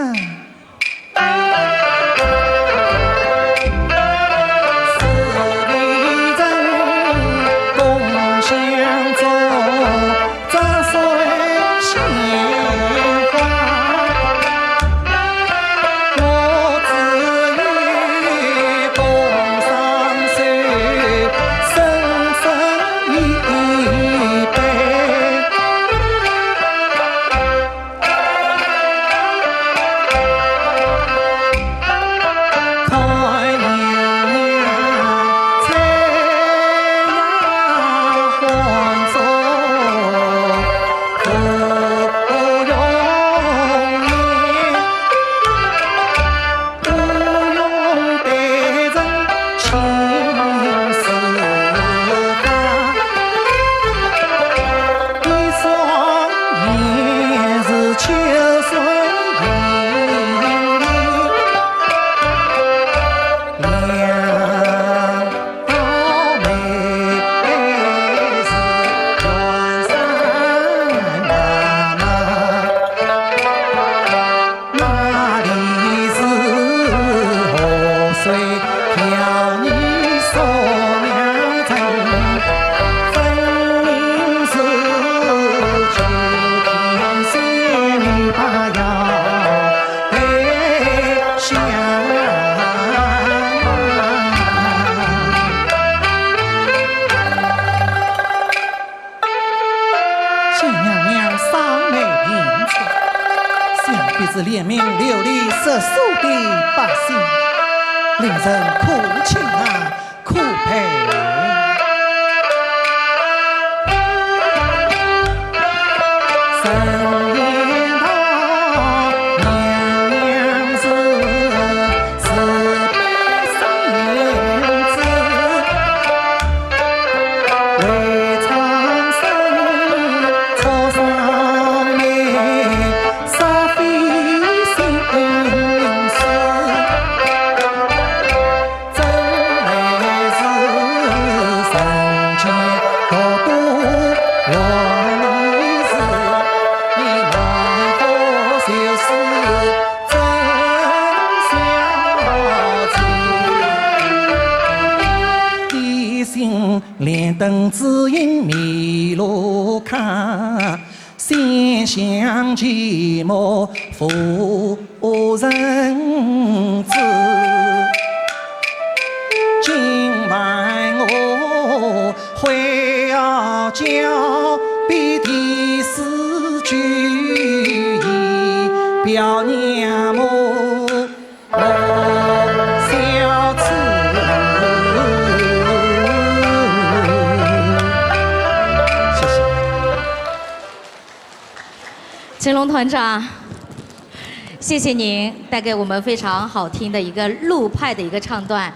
见娘娘双眉颦笑，想必是怜悯流离失所的百姓，令人可钦啊，可佩。谢谢。成龙团长，谢谢您带给我们非常好听的一个陆派的一个唱段。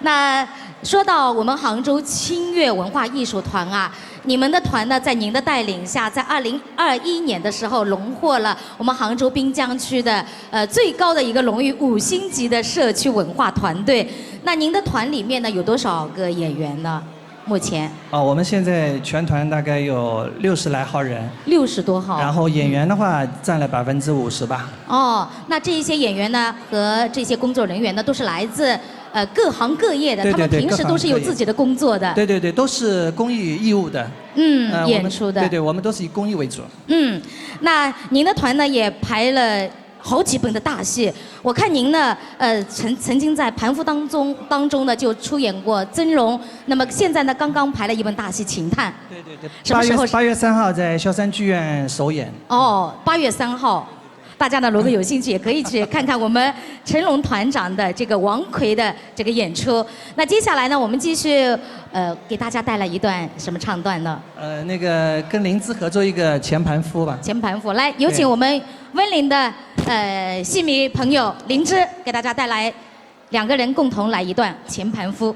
那说到我们杭州清月文化艺术团啊，你们的团呢，在您的带领下，在二零二一年的时候荣获了我们杭州滨江区的，呃，最高的一个荣誉，五星级的社区文化团队。那您的团里面呢，有多少个演员呢？目前？哦，我们现在全团大概有六十来号人。六十多号。然后演员的话，占了百分之五十吧。哦，那这一些演员呢，和这些工作人员呢，都是来自，呃，各行各业的，对，对，对，他们平时都是有自己的工作的。各行各业。对，对，对，都是公益义务的。嗯，呃，我们，演出的。对，对，我们都是以公益为主。嗯，那您的团呢，也排了好几本的大戏。我看您呢，呃，曾，曾经在《盘夫》当中，当中呢，就出演过曾荣。那么现在呢，刚刚排了一本大戏《秦探》。对，对，对。什么时候？八月，八月三号在萧山剧院首演。哦，八月三号。 大家呢，如果有兴趣，也可以去看看我们成龙团长的这个王魁的这个演出。那接下来呢，我们继续，呃，给大家带来一段什么唱段呢？呃，那个跟林芝合作一个《前盘夫》吧。《前盘夫》，来，有请我们温岭的，呃，戏迷朋友林芝，给大家带来，两个人共同来一段《前盘夫》。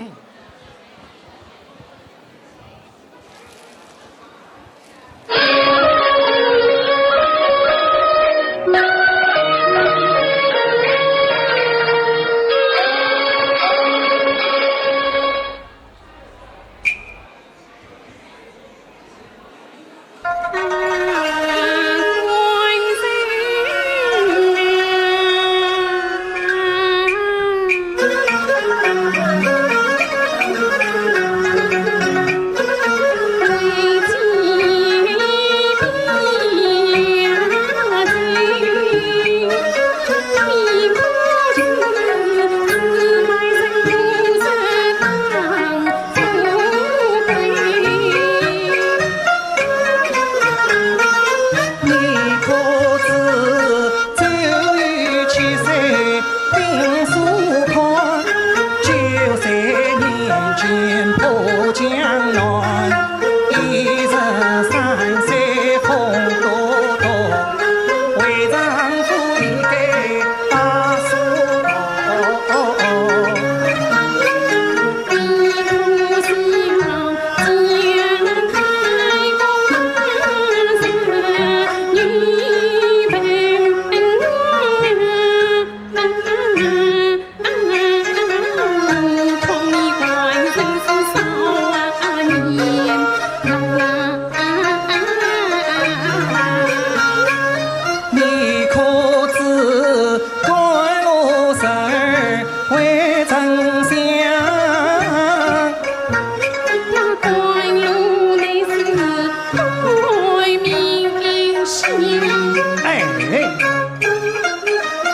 哎，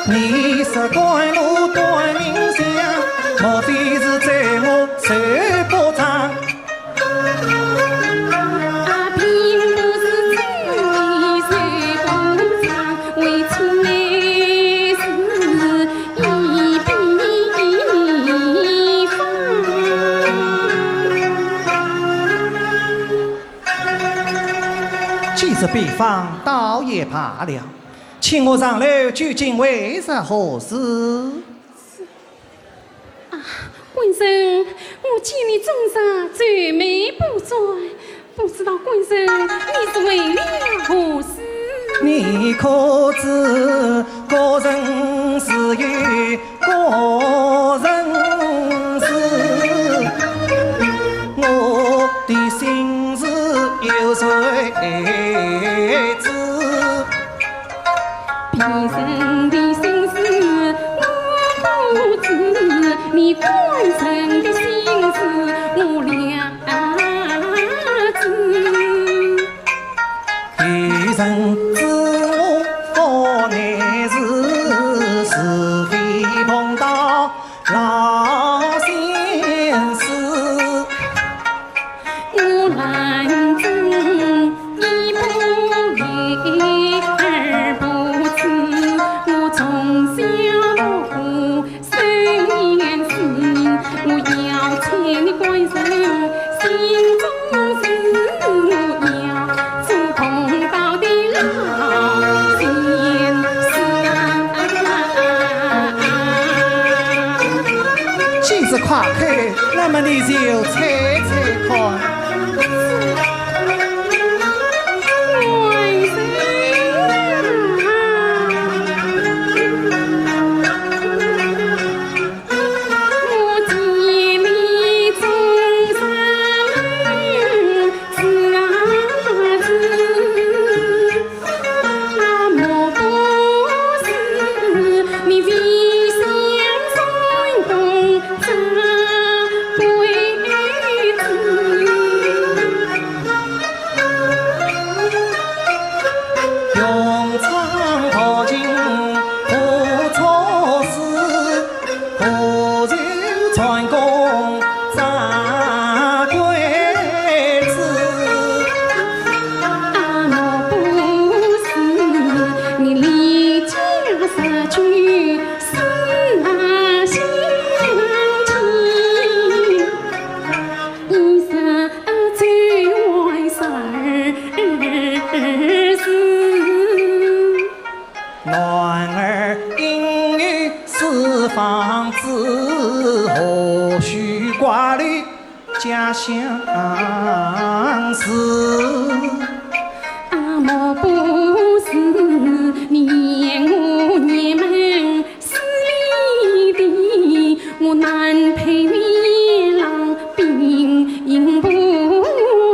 你是官路断命相，莫非是在我手不长？既是比方，倒也罢了。请我上楼，究竟为是何事？啊，官人，我见你终日愁眉不展， 不知道官人，你是为了何事？你可知，各人自有各人事，我的心事有谁知？ 别人的心事我不知，你官人的心事我了知。有人知我难事，是非碰到 老相思。我兰贞一不留，二不痴，我从小读书三年书，我要请你官人心中事，我要 做公道的老先生。既是夸口，那么你就猜猜看。官人啊，啊，莫不是你念我雁门势利的，我难配你郎，并不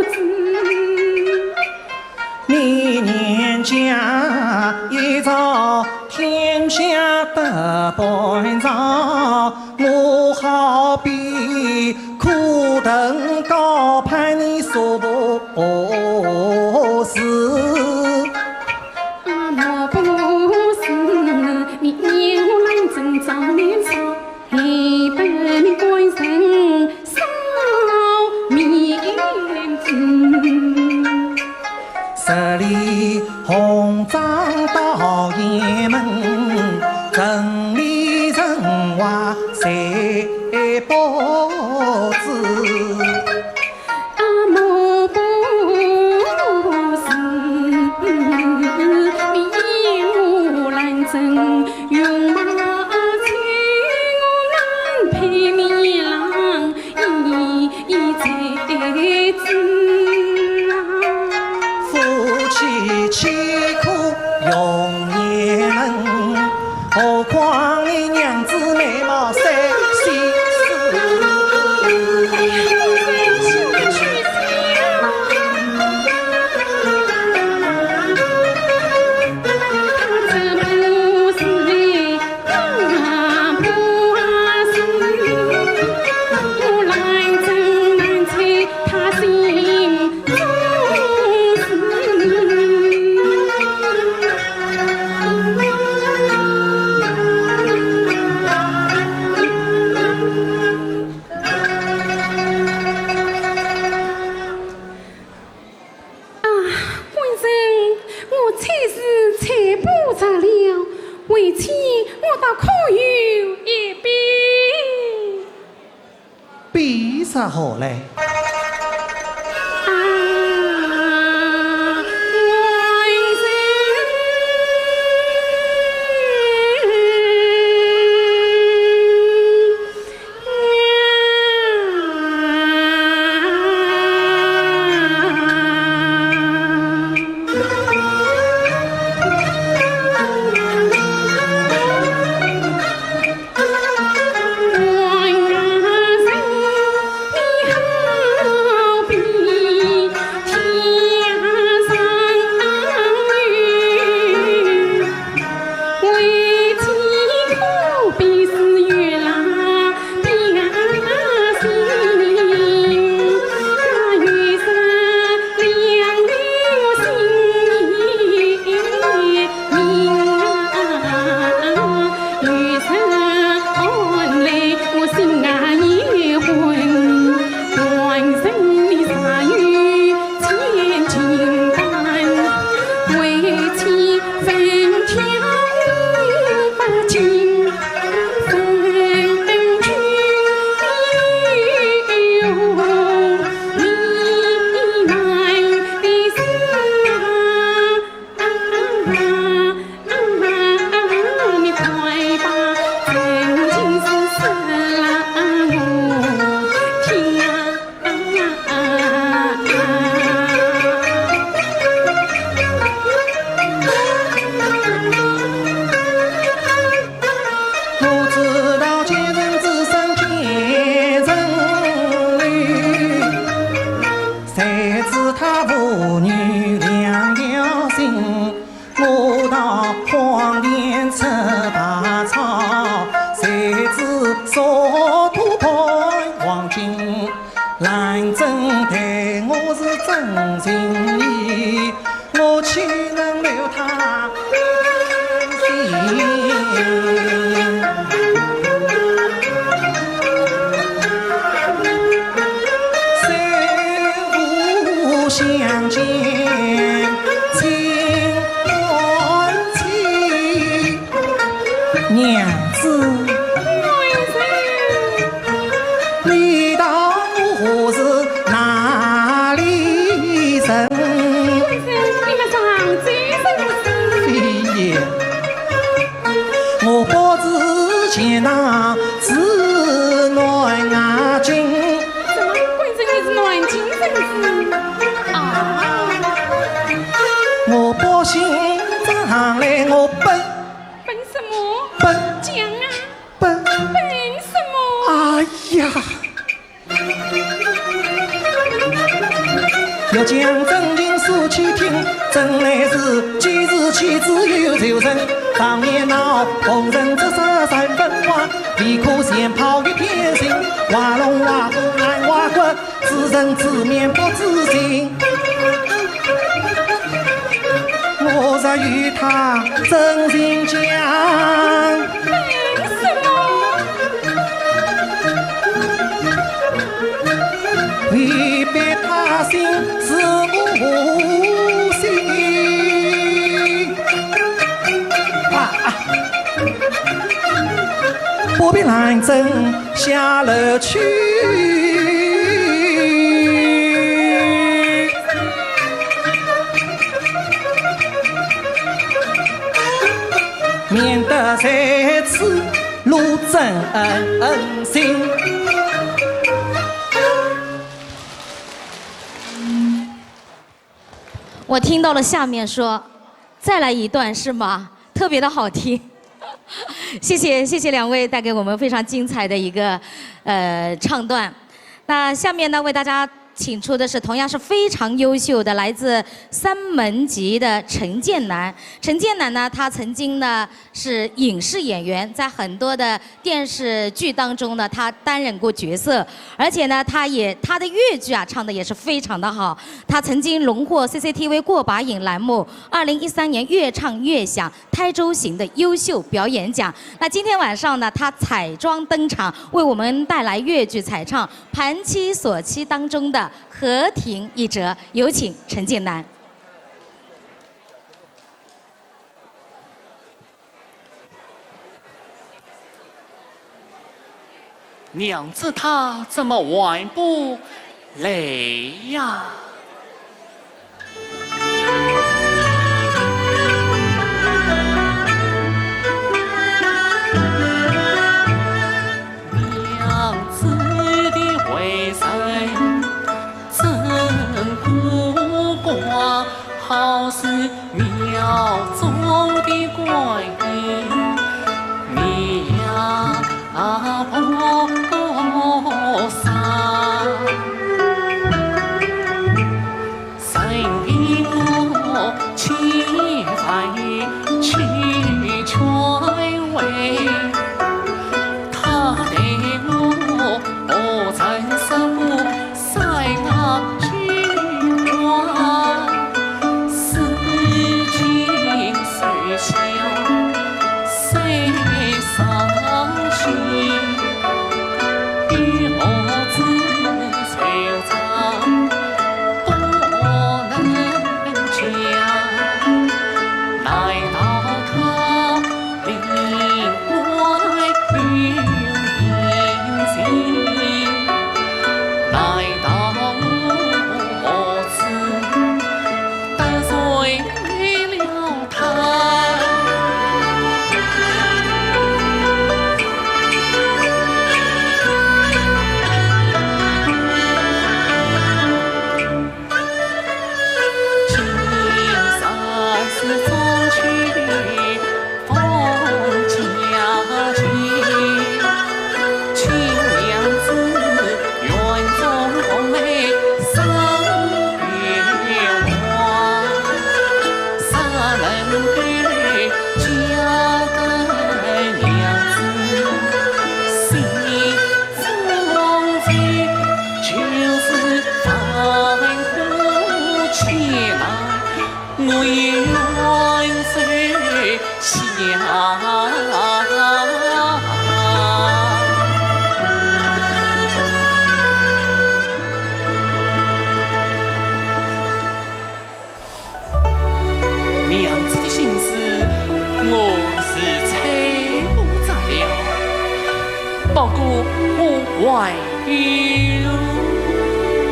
知。你念家一朝，天下得半朝，我好比 苦藤高攀你所不是。啊，莫不是你念我兰贞早年少，害得官人少面子。十里红妆到雁门，城里城外谁不知？ 啊，莫不是你念我兰贞容貌清，我难配你郎，一一才子啊。夫妻岂可容雁门， 何况你娘子美貌赛西施。啊，官人，我猜是猜不着了，为妻我倒可有一比。 比啥好嘞？啊，官人。我知道奸臣子孙奸臣女，谁知他父女两条心。我道荒田出大草，谁知烧土盘黄金。兰贞待我是真心意， 我岂能留他甘心？三五相见，请安妻。 娘子。官人。你道我是哪里人？官人，你们上京人是？非也，我不知钱塘，是南京。怎么，官人，你是南京人？欲将真情诉且听，真乃是几时起自有仇人。常言道，红尘只是三分花，唯恐前炮一片心。花容花红难花骨，自生自灭不自尽。我若与他真情讲， 为别他心似无心。啊，啊，不必拦阵下楼去，免得在此 路真心。我听到了下面说，再来一段是吗？特别的好听。谢谢，谢谢两位带给我们非常精彩的一个，呃，唱段。那下面呢，为大家请出的是同样是非常优秀的，来自三门集的陈建南。陈建南呢，他曾经呢是影视演员，在很多的电视剧当中呢，他担任过角色，而且呢，他也，他的越剧啊唱的也是非常的好。他曾经荣获C C T V过把瘾栏目二零一三年越唱越响台州行的优秀表演奖。那今天晚上呢，他彩妆登场，为我们带来越剧彩唱《盘妻索妻》当中的何婷一折，有请陈建南。 娘子她怎么还不来呀？ 娘子的心事，我是猜不着了。不过我还有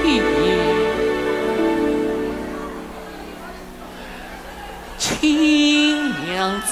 一言，请娘子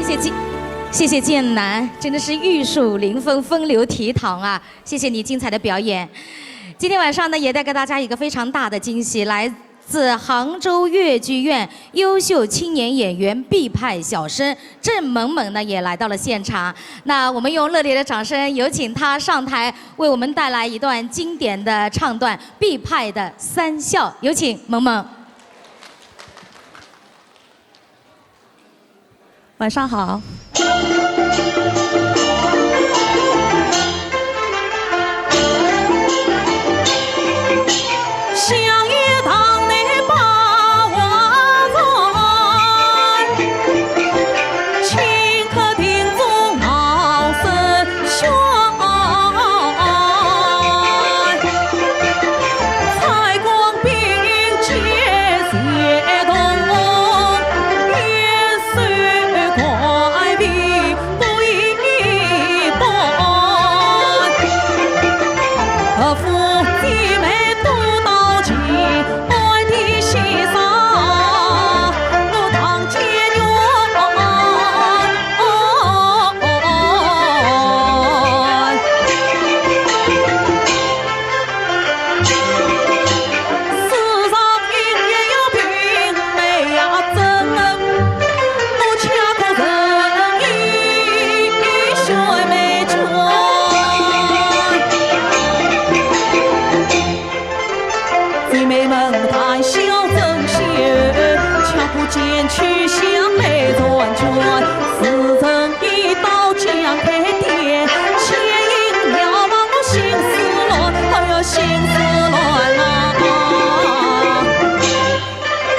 谢谢剑，谢谢剑南，真的是玉树临风，风流倜傥啊！谢谢你精彩的表演。今天晚上呢，也带给大家一个非常大的惊喜，来自杭州越剧院优秀青年演员毕派小生郑萌萌呢，也来到了现场。那我们用热烈的掌声，有请她上台，为我们带来一段经典的唱段《毕派的三笑》，有请萌萌。 晚上好。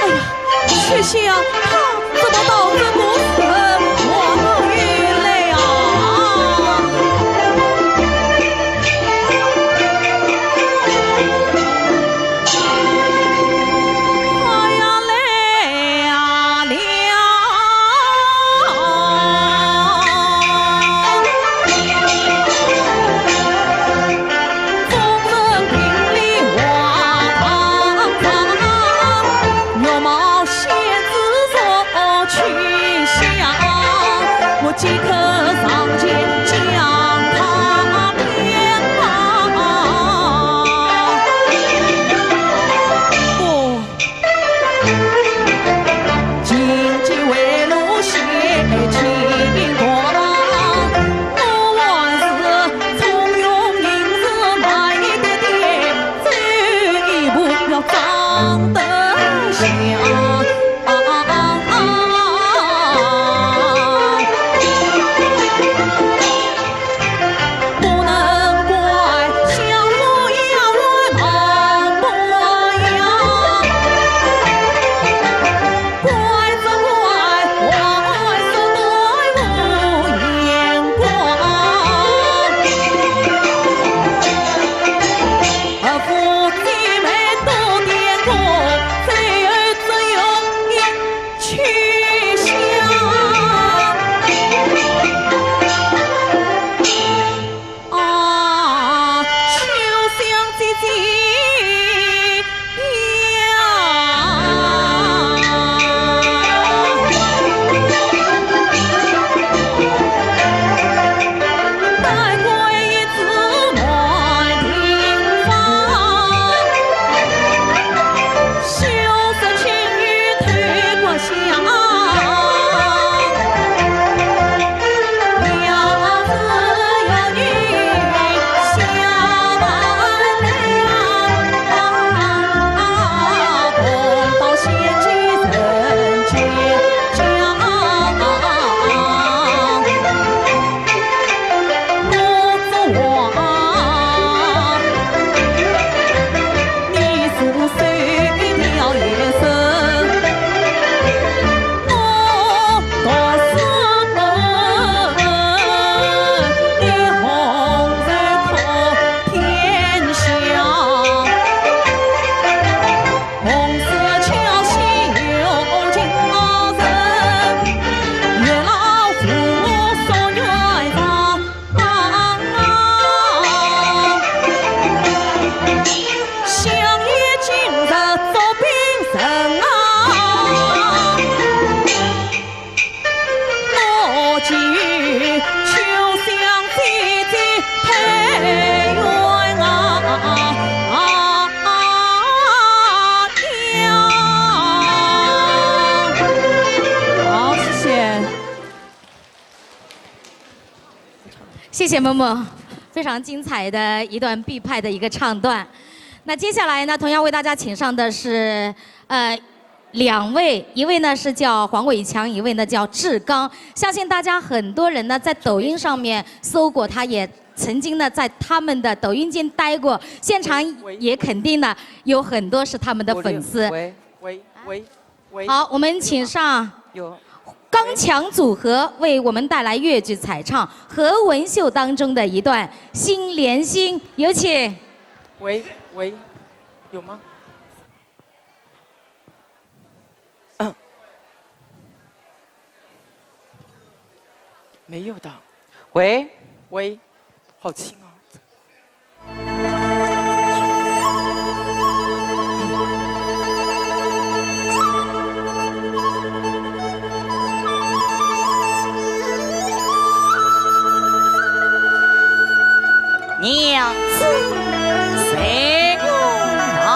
哎呀，谢谢啊，她怎么到这个时候还没有来啊？谢谢默默，非常精彩的一段毕派的一个唱段。那接下来呢，同样为大家请上的是，呃，两位，一位呢是叫黄伟强，一位呢叫志刚。相信大家很多人呢在抖音上面搜过，他也曾经呢在他们的抖音间待过，现场也肯定呢有很多是他们的粉丝。喂喂喂喂。 喂。好，我们请上有。刚强组合为我们带来越剧彩唱《何文秀》当中的一段《心连心》，有请。喂喂，有吗？没有的。喂喂，好轻啊。 娘子随我来。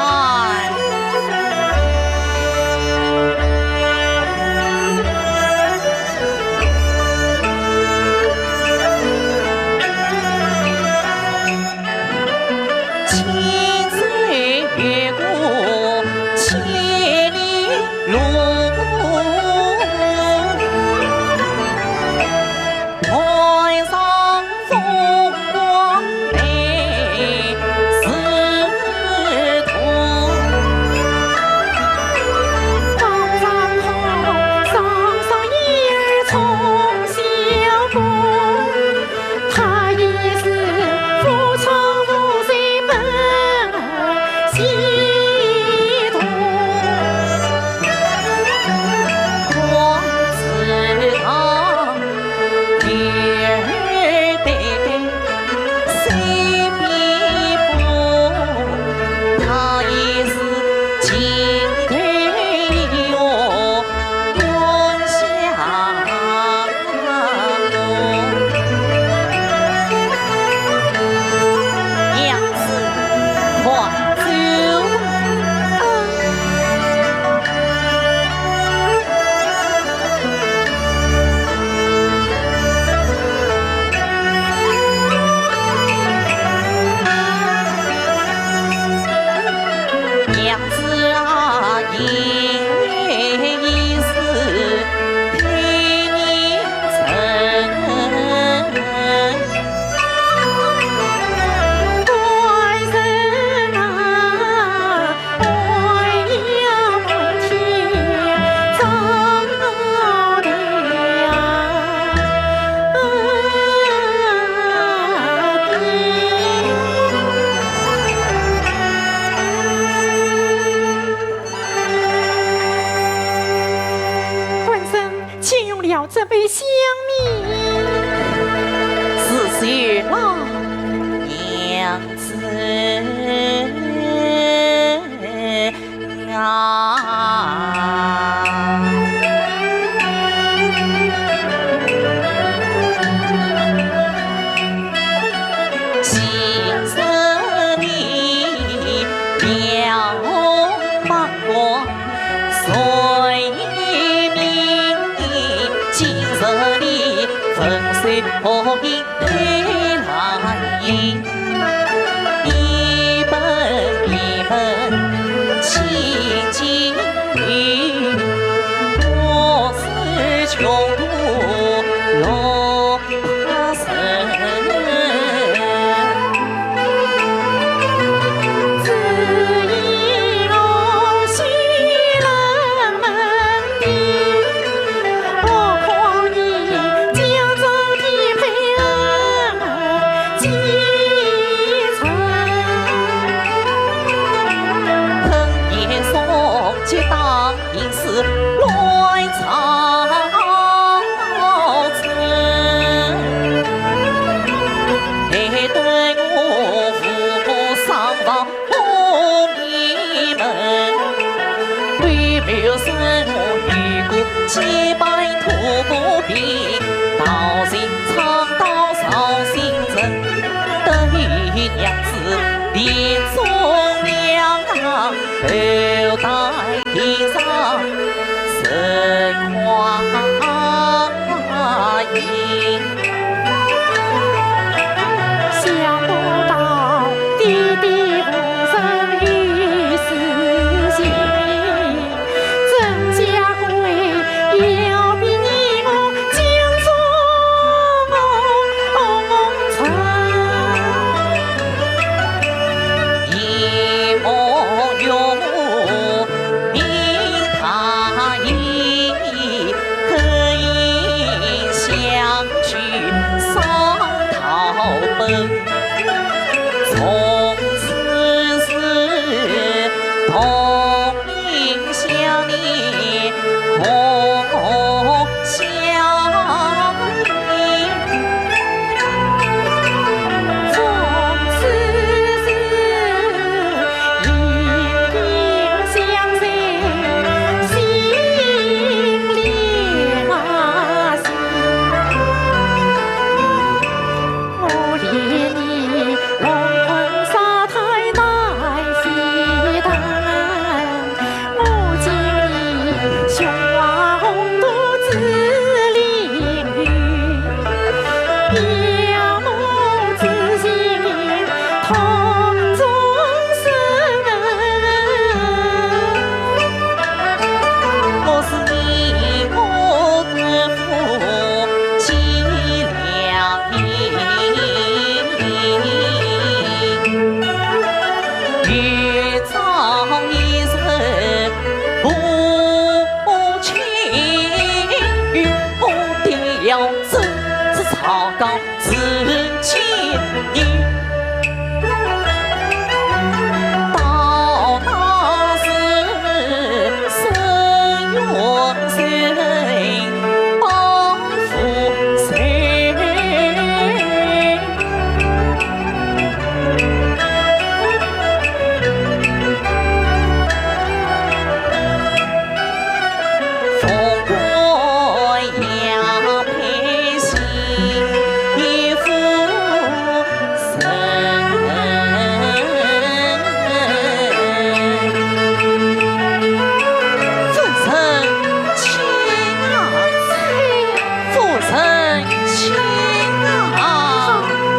娘子啊，一世陪你成。官人啊，爱呀满天张的呀。 官人，请用了这杯香茗。是谁啊？娘子啊。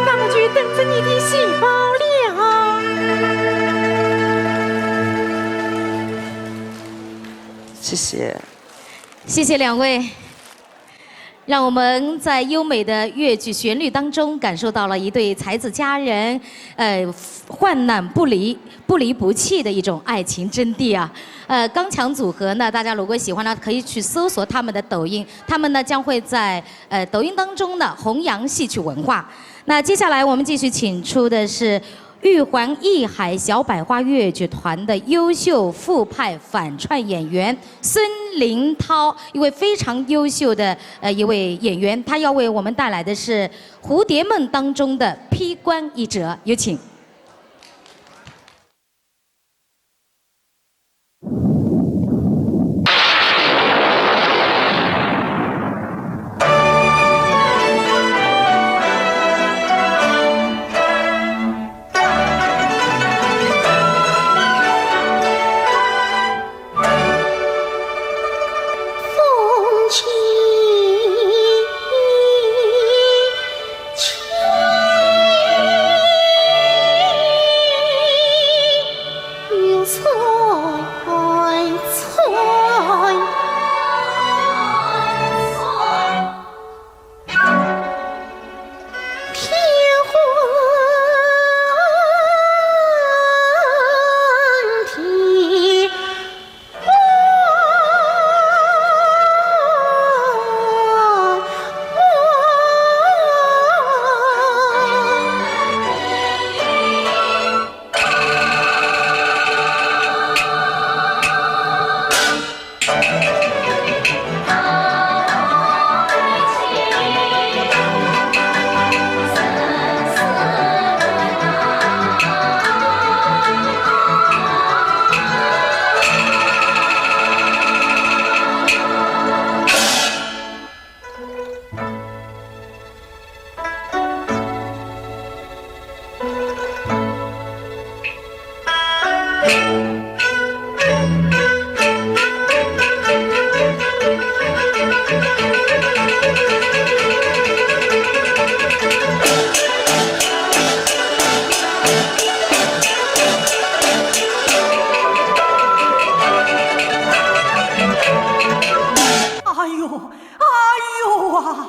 那我就等着你的喜报了。谢谢。谢谢两位，让我们在优美的越剧旋律当中感受到了一对才子佳人，呃，患难不离、不离不弃的一种爱情真谛啊。呃，刚强组合呢，大家如果喜欢呢，可以去搜索他们的抖音，他们呢将会在，呃，抖音当中呢弘扬戏曲文化。那接下来我们继续请出的是玉环艺海小百花越剧团的优秀傅派反串演员孙林涛，一位非常优秀的，呃，一位演员，他要为我们带来的是《蝴蝶梦》当中的《披官》一折，有请。哎呦，哎呦啊！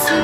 贤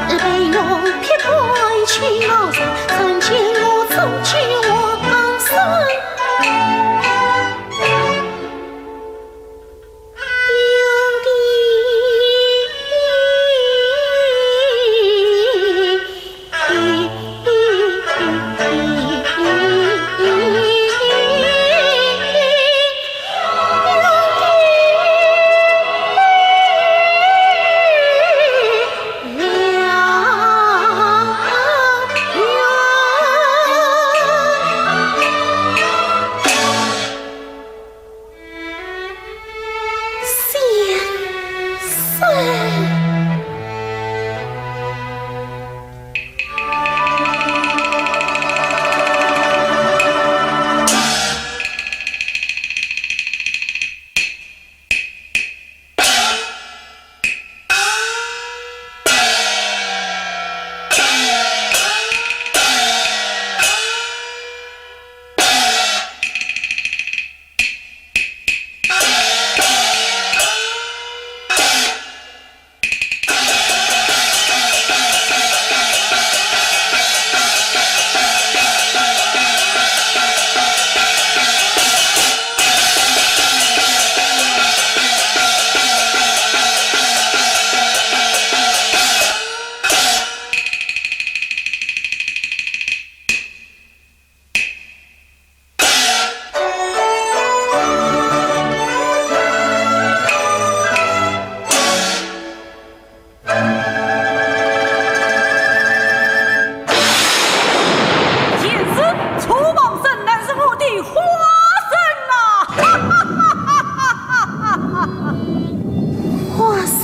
婿，楚王孙乃是我的花孙啊！花孙，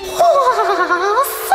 花孙。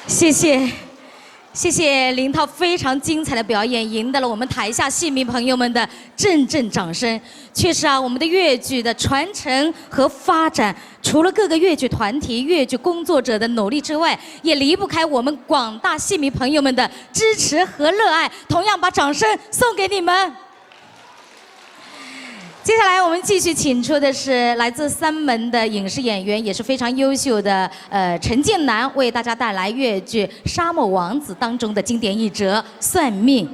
谢谢，谢谢林涛非常精彩的表演，赢得了我们台下戏迷朋友们的阵阵掌声。确实啊，我们的越剧的传承和发展，除了各个越剧团体、越剧工作者的努力之外，也离不开我们广大戏迷朋友们的支持和热爱。同样，把掌声送给你们。 接下来我们继续请出的是来自三门的影视演员，也是非常优秀的，呃，陈建南，为大家带来越剧《沙漠王子》当中的经典一折算命。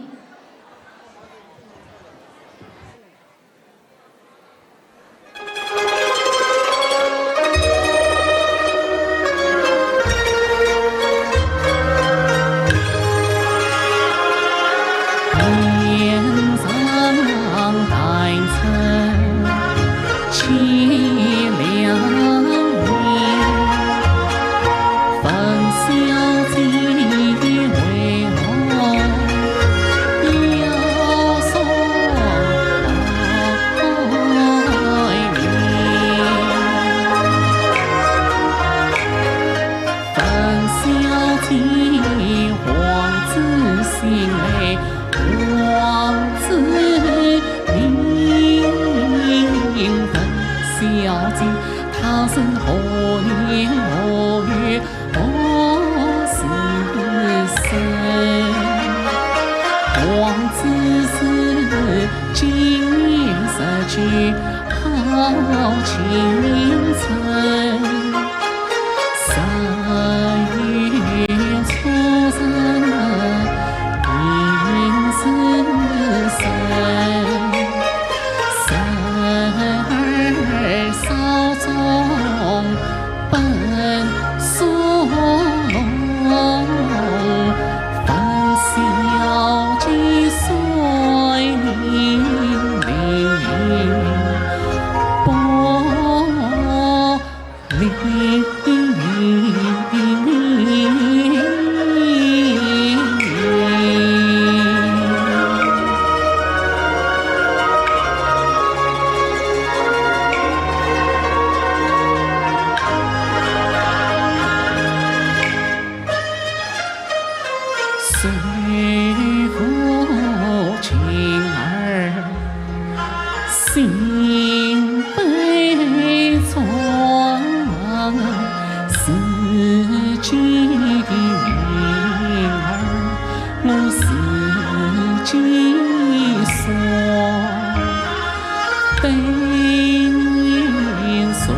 对你所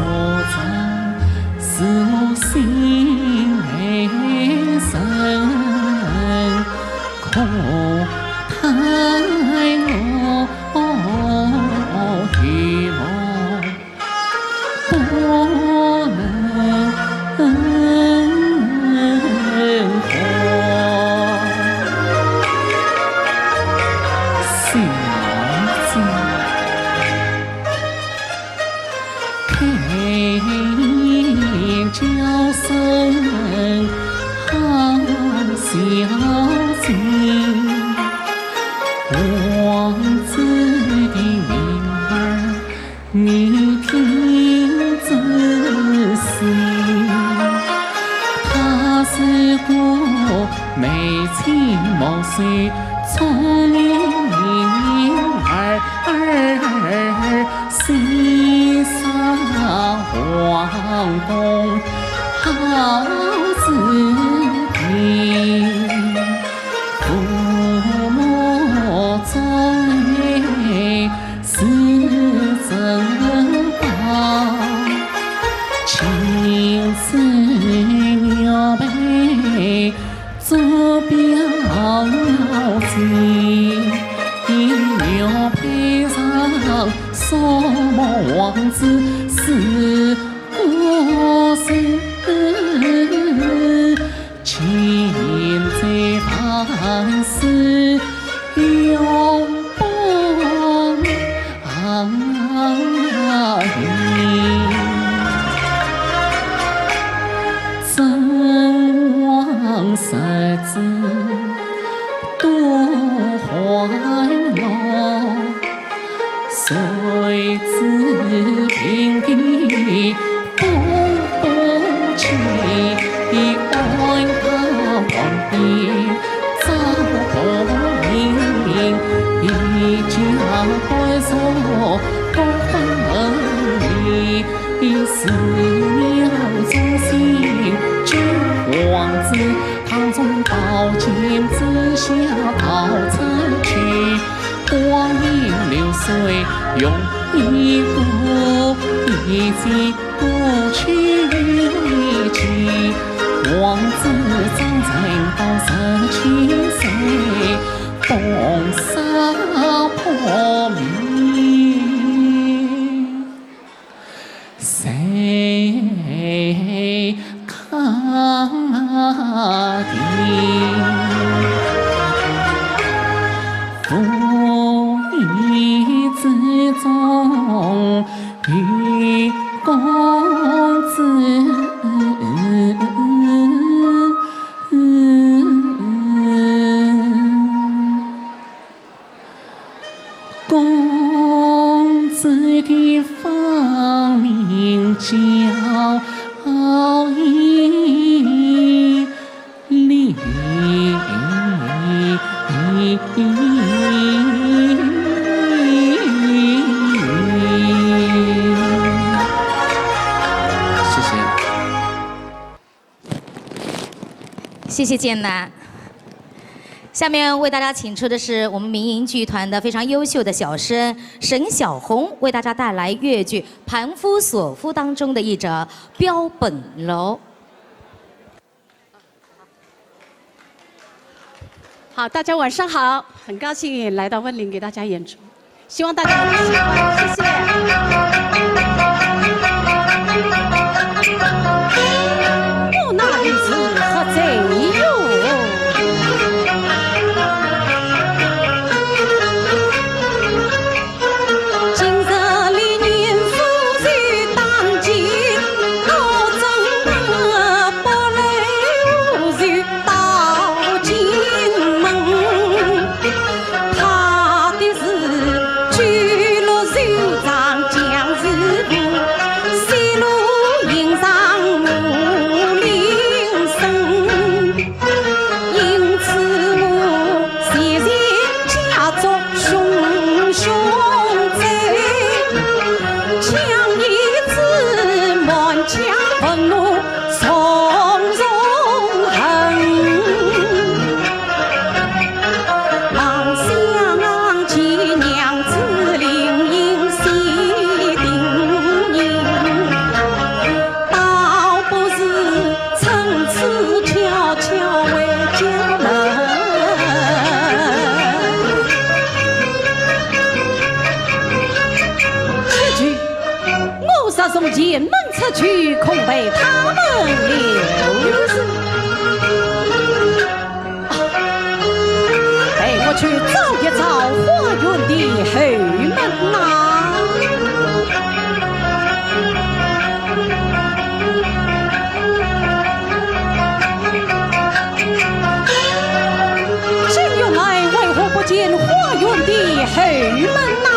造，是我心内深苦，待我与我不能和。小姐。 看叫声好小姐，王子的名儿你听仔细，她是个眉清目秀，聪明儿儿心上皇宫好子弟，父母中是珍宝，青丝玉佩 做表姐，玉佩上所望王子是个是千载万世永不 公子的芳名叫李。谢谢。 谢谢剑南。下面为大家请出的是我们民营剧团的非常优秀的小生沈小红，为大家带来越剧《盘夫索夫》当中的一折《标本楼》。好，大家晚上好，很高兴来到汶林给大家演出。 希望大家喜欢，谢谢。我那里是喝醉哟。今日里年富是当今，我真的不来无事到进门。 怕的是去了人从前门出去，恐被他们留住。啊，待我去找一找花园的后门呐。 金玉来，为何不见花园的后门呐？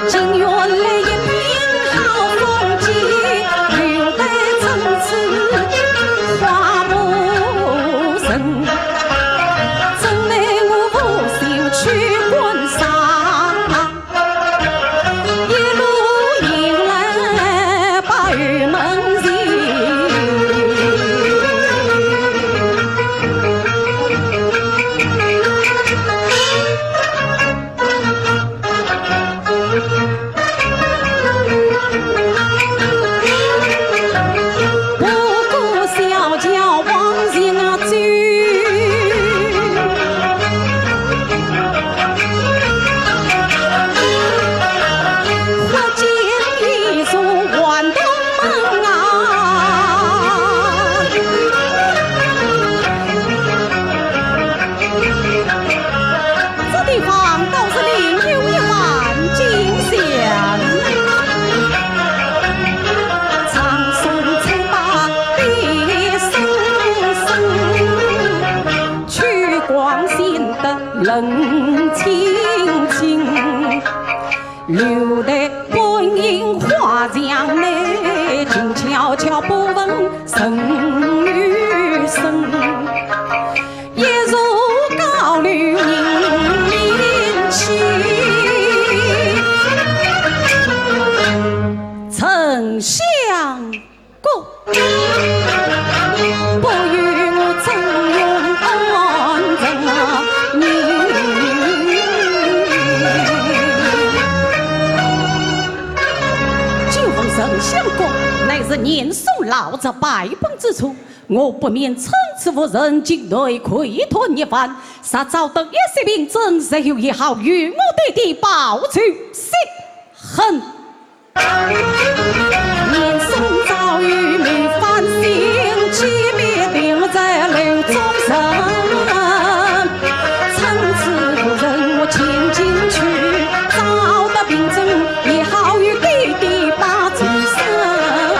金玉来，一片好风景，留得春去花不生。 怎奈我无心去观赏，一路迎来白门行。 不过小桥往前走，忽见一座还童门啊。 这地方倒是另有一番景象。苍松翠柏碧森森，曲径显得冷清清。 留得观音画像内，静悄悄不闻人语声。一座高楼凝凝起，沉香阁。 不与我争用安人啊你。久闻沉香阁，乃是严嵩老贼败本之处，我不免趁此无人，境内窥探一番，若找得一些凭证，日后也好与我爹爹报仇雪恨。 严嵩早有谋反心计，必定在楼中人。趁此无人，我前进去，找得凭证，也好与爹爹报仇雪恨。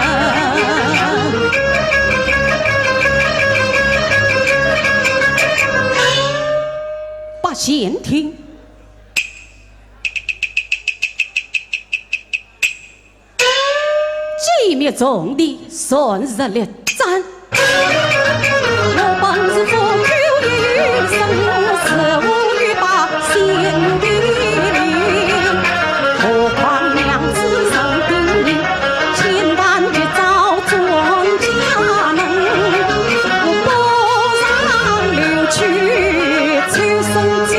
八仙亭。 机密重地，算日力斩。我本是富贵有身，是无欲把心地灵。何况娘子受定令，千万别找转家门，我不让流去秋声酒。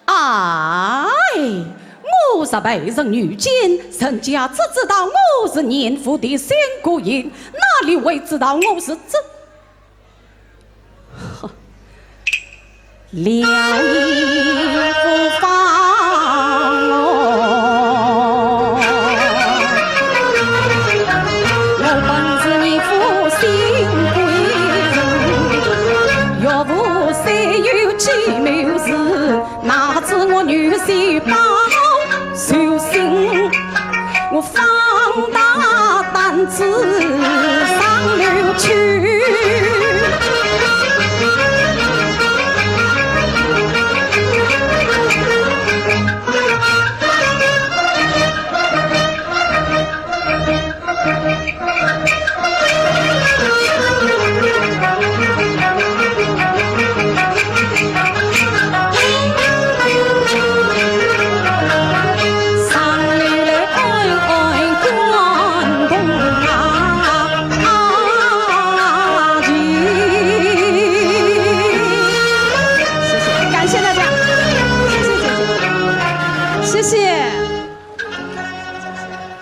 哎，我若被人遇见，人家只知道我是严府的新姑爷，哪里会知道我是这？哼， 了无妨哦。我本是严府新贵人，岳父虽有计谋事，哪知我女婿报仇心。 我放大胆子上楼去。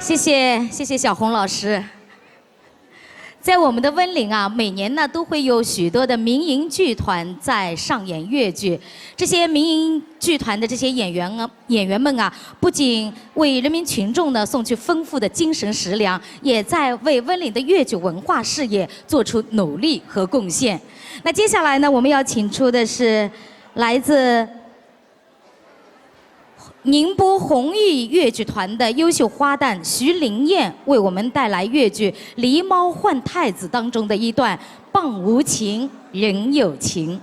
谢谢，谢谢小红老师。在我们的温岭啊，每年呢都会有许多的民营剧团在上演越剧。这些民营剧团的这些演员啊，演员们啊，不仅为人民群众呢送去丰富的精神食粮，也在为温岭的越剧文化事业做出努力和贡献。那接下来呢，我们要请出的是来自 宁波弘毅越剧团的优秀花旦徐林燕为我们带来越剧《狸猫换太子》当中的一段“傍无情人有情”。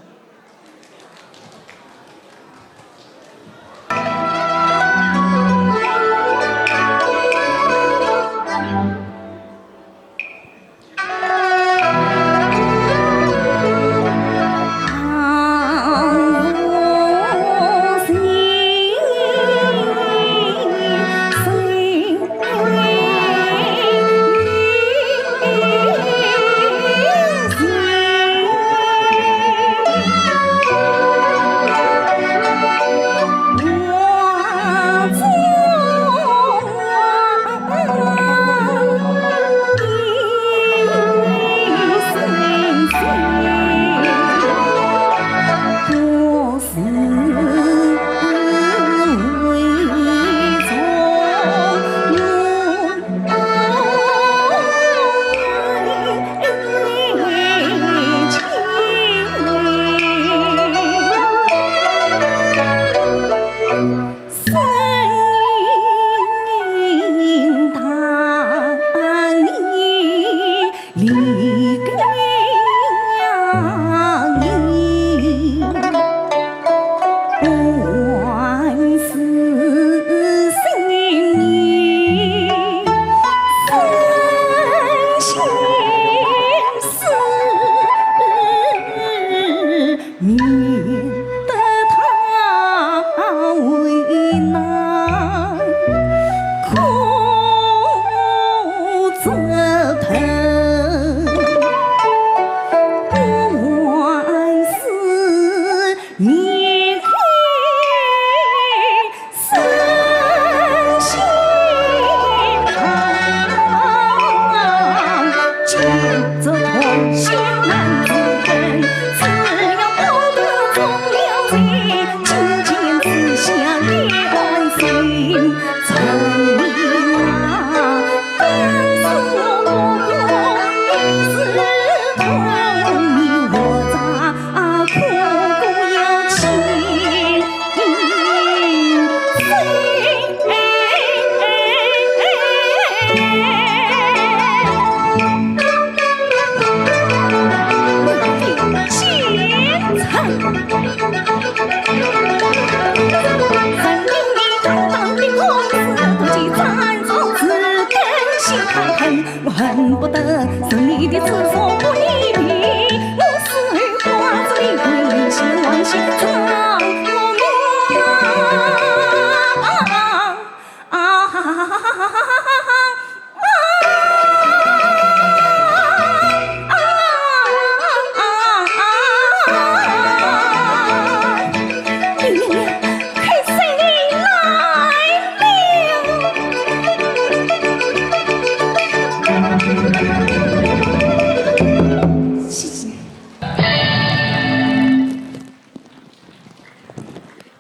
谢谢。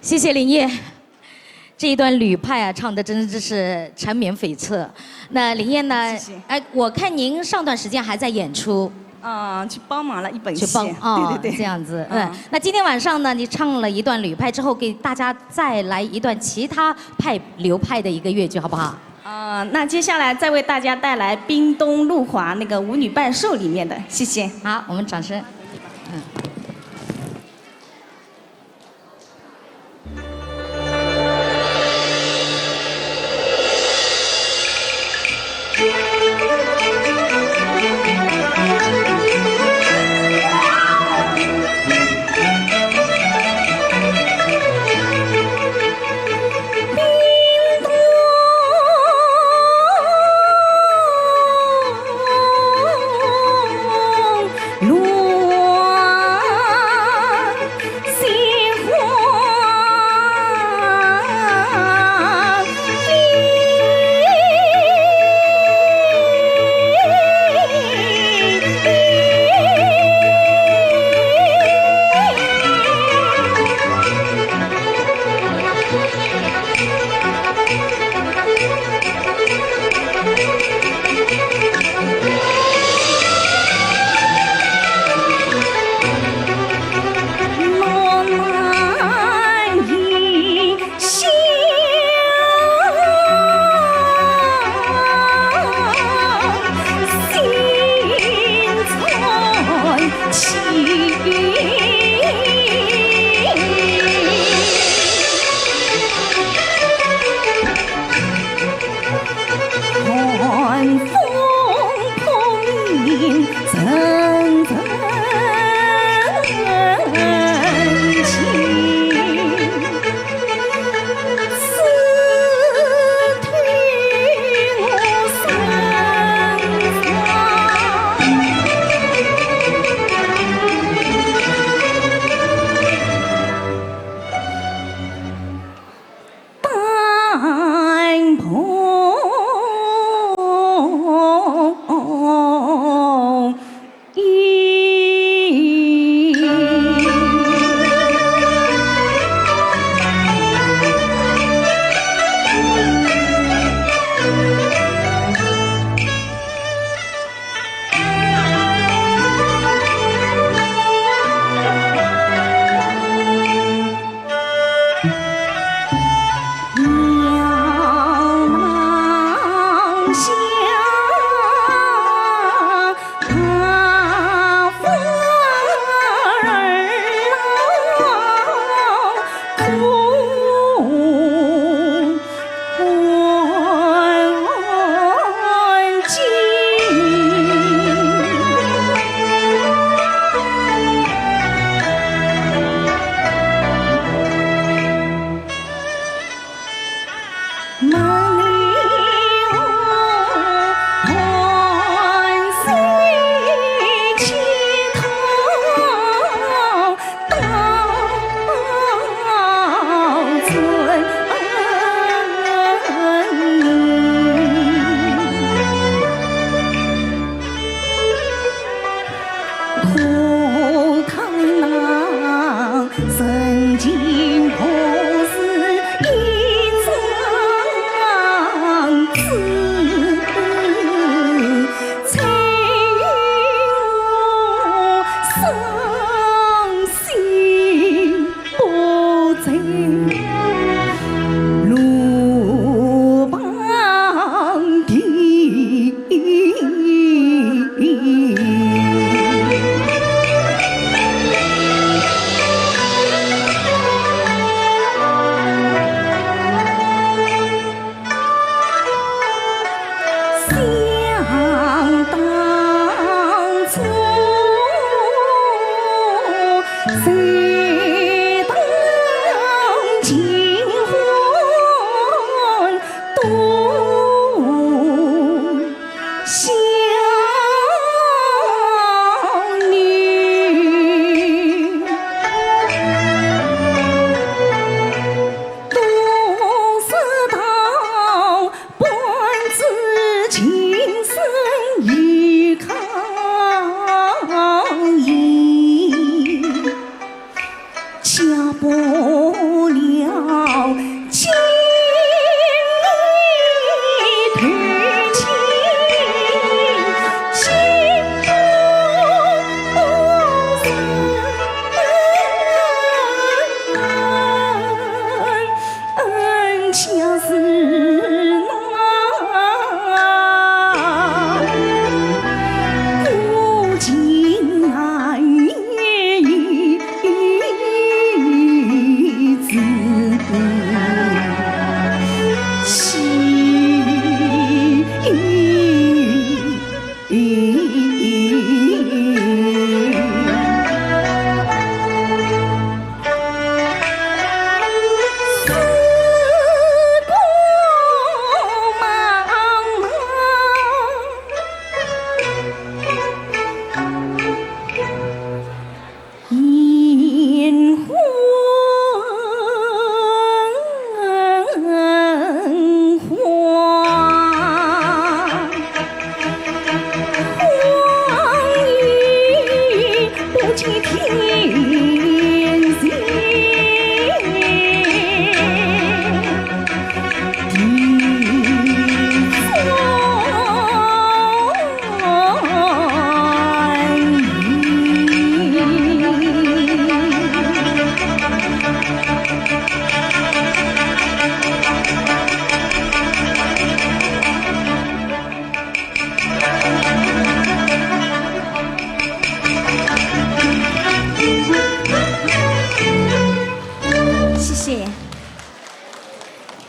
谢谢林燕，这一段吕派啊，唱的真的是缠绵悱恻。那林燕呢？谢谢。哎，我看您上段时间还在演出。啊，去帮忙了一本戏。去帮，哦，对对对。这样子，嗯。嗯。那今天晚上呢，你唱了一段吕派之后，给大家再来一段其他派，流派的一个越剧，好不好？啊，那接下来再为大家带来《冰冻怒华》那个舞女拜寿里面的，谢谢。好，我们掌声。嗯。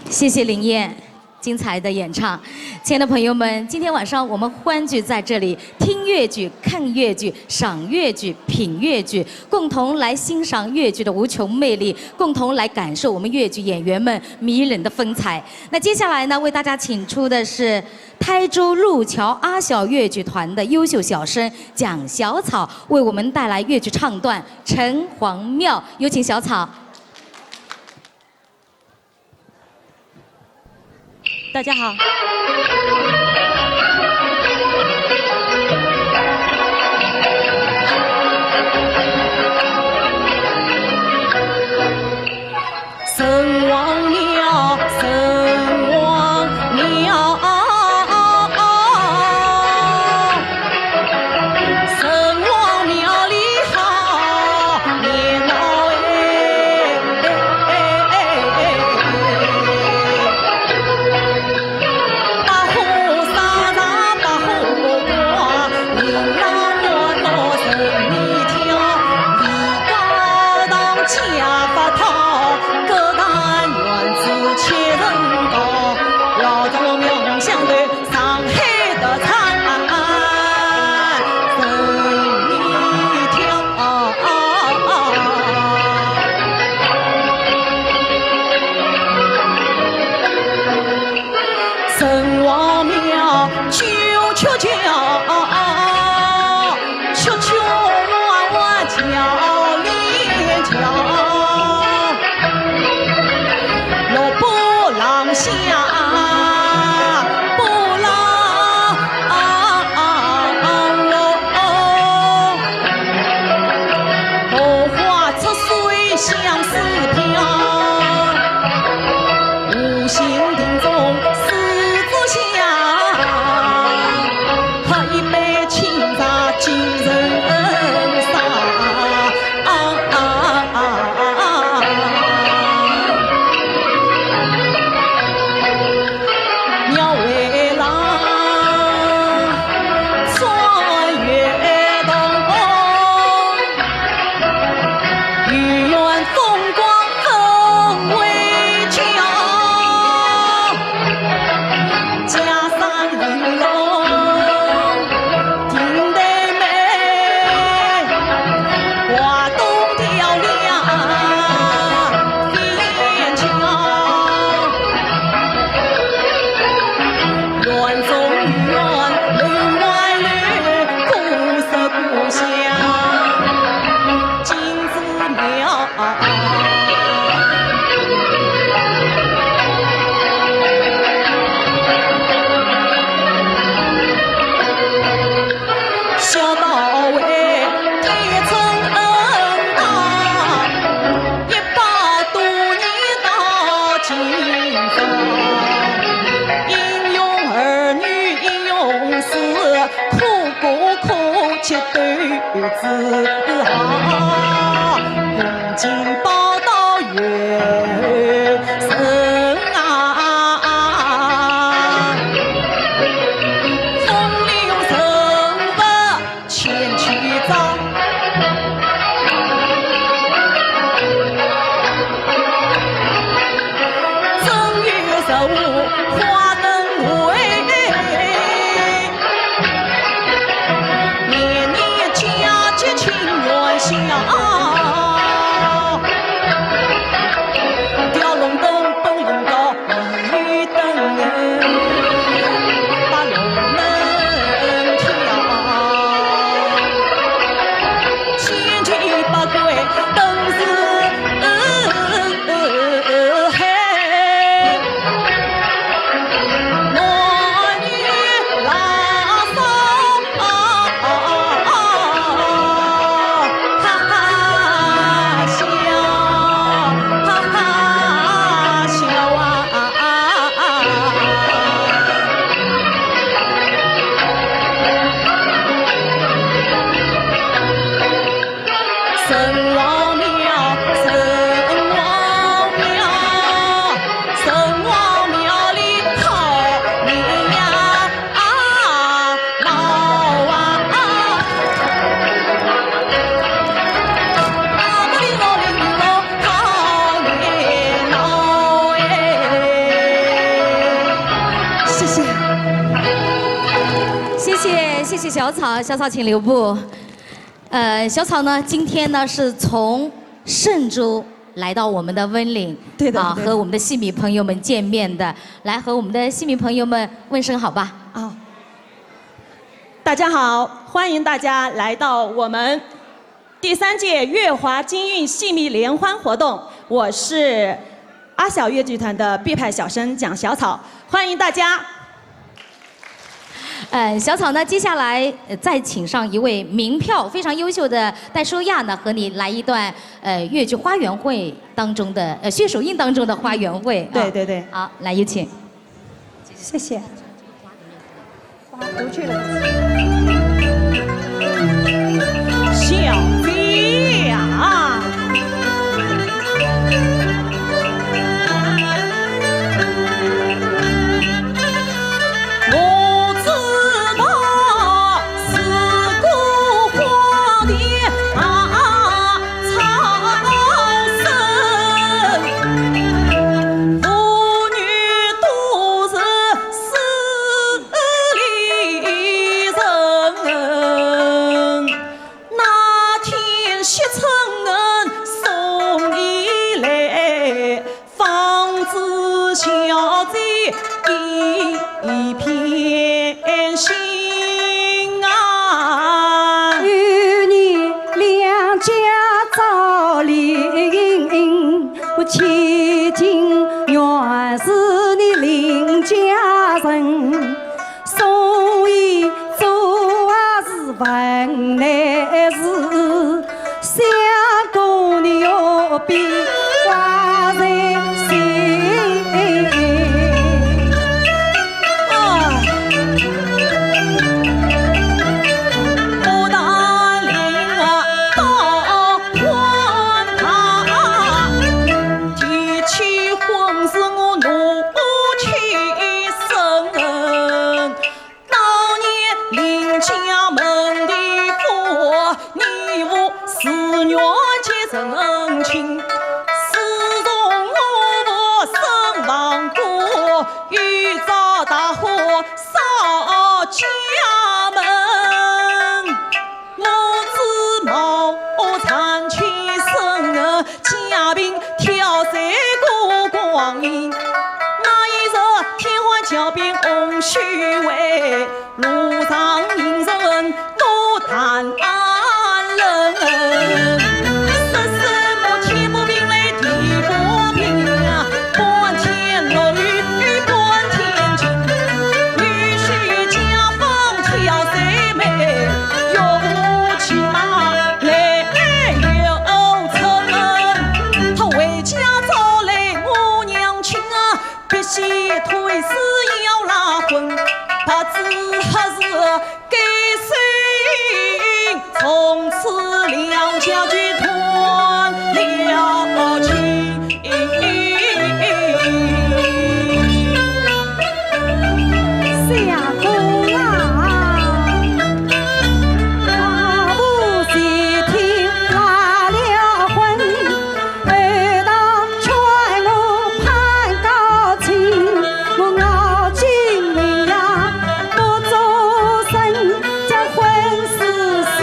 谢谢林燕精彩的演唱。亲爱的朋友们，今天晚上我们欢聚在这里，听越剧、看越剧、赏越剧、品越剧，共同来欣赏越剧的无穷魅力，共同来感受我们越剧演员们迷人的风采。那接下来呢，为大家请出的是台州路桥阿小越剧团的优秀小生蒋小草，为我们带来越剧唱段《城隍庙》，有请小草。 大家好。谢谢小草，小草请留步。呃，小草呢，今天呢是从嵊州来到我们的温岭，对的，啊，对的。和我们的戏迷朋友们见面的，来和我们的戏迷朋友们问声好吧。啊，大家好，欢迎大家来到我们第三届月华京韵戏迷联欢活动，我是阿小越剧团的毕派小生蒋小草，欢迎大家。呃，小草呢，接下来，呃，再请上一位名票非常优秀的戴舒亚呢，和你来一段，呃，越剧花园会当中的，呃，血手印当中的花园会啊。对，对，对。好，来，有请。谢谢。 花不去了。小姐呀，我知道是个花的啊， 草生，妇女都是势利人。那天惜春送你来， 方知小姐一片心啊。与你两家照应，千金原是你林家人，所以做事万难事。 相公你要比我在先。啊，我大龄啊，到官堂，提起婚事我怒气生。 当年林家门第不和，你我自愿结成亲。自从我身亡故，又遭大火烧家门。 我只冒残妻身，家贫挑水过光阴。那一日天荒桥边红须围，路上行人多谈论。说什么天不平来地不平呀， 半天落雨半天晴，雨水浇风挑水梅，又骑马来又乘。他回家找来我娘亲啊，必须推辞要赖婚，不知何时 改姓，从此两家就断了亲。相公啊，啊，不是听话了婚， 二当劝我攀高亲，我熬今年呀不做声，将婚事私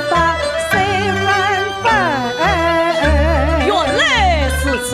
到三分。原来如此。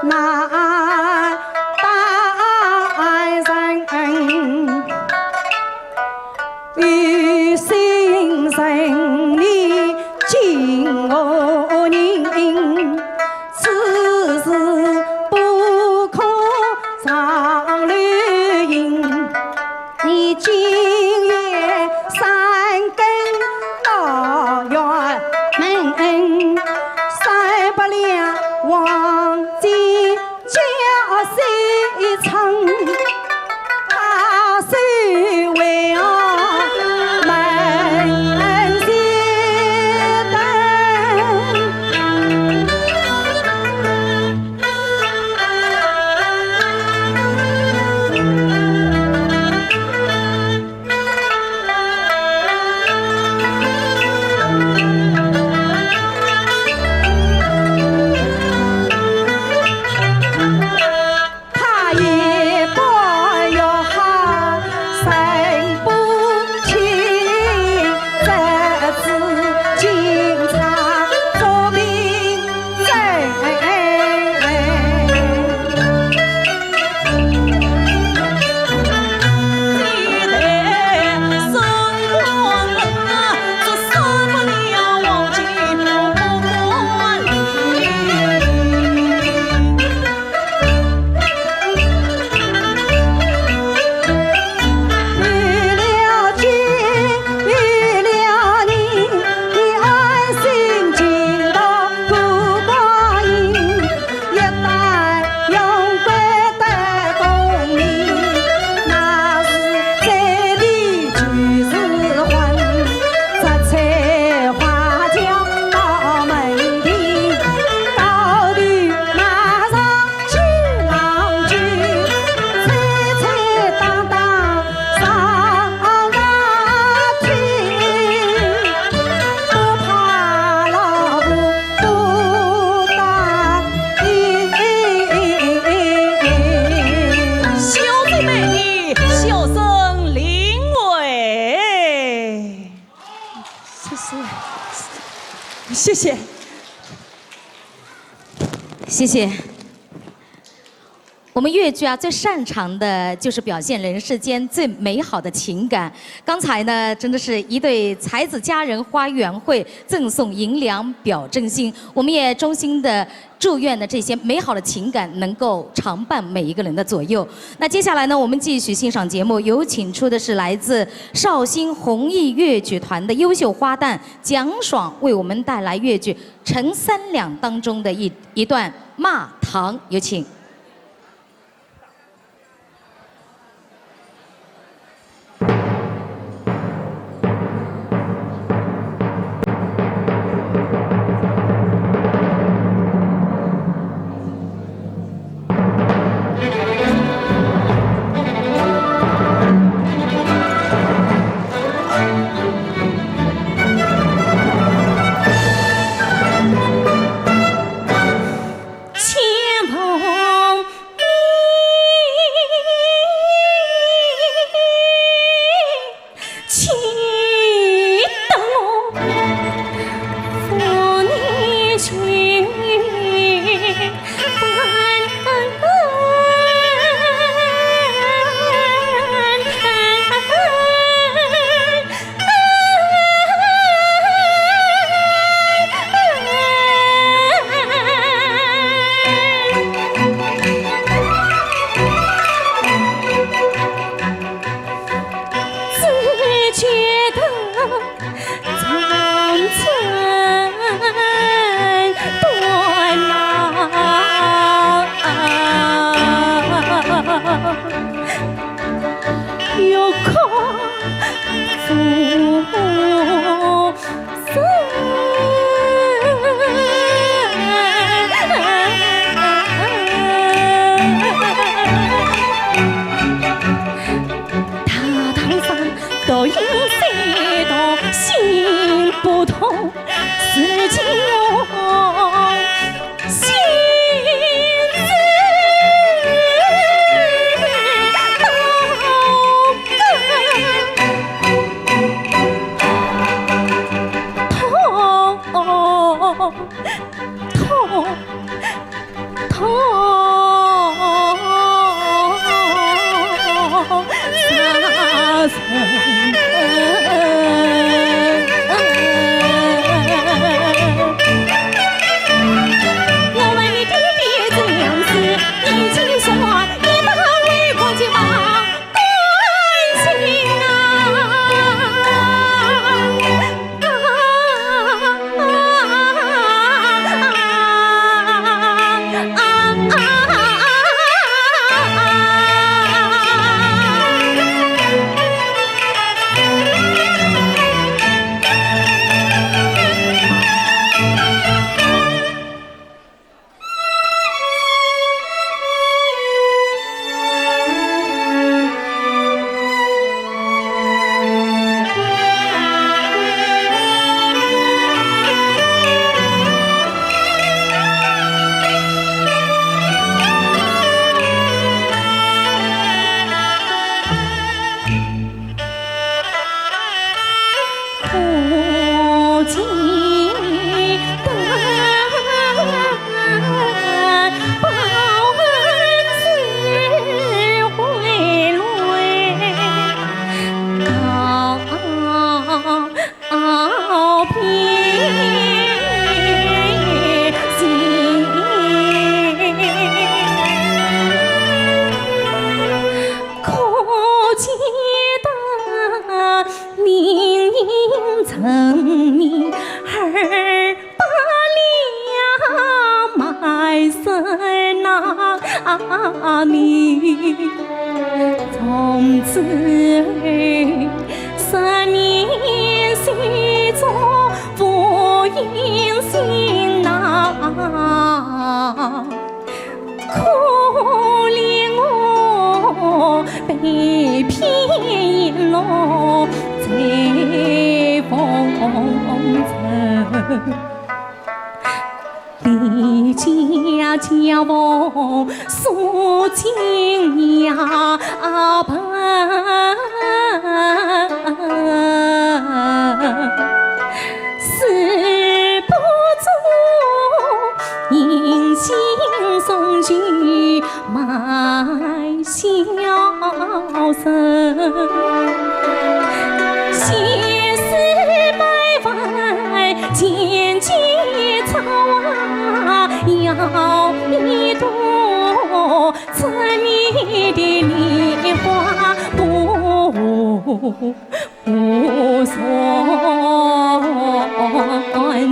那大人有心人，你敬我人，此事不可长留影。 你今夜三更到辕门，三百两黄金交西城，他虽为我门前等。 他也不要好，生不起，这次经常做病症。小生美女，小生林慧。谢谢，谢谢，谢谢。 我们越剧啊，最擅长的就是表现人世间最美好的情感。刚才呢，真的是一对才子佳人花园会，赠送银两表真心。我们也衷心的祝愿呢，这些美好的情感能够常伴每一个人的左右。那接下来呢，我们继续欣赏节目，有请出的是来自绍兴弘毅越剧团的优秀花旦蒋爽，为我们带来越剧《陈三两》当中的一，一段骂堂，有请。那你从此后十年心中不yên心呐，可怜我被骗了醉风尘。 离家家逢宿尽夜奔，思不住，银杏送去卖笑人。 千丝百万千金草啊，摇一朵春天的梨花不不送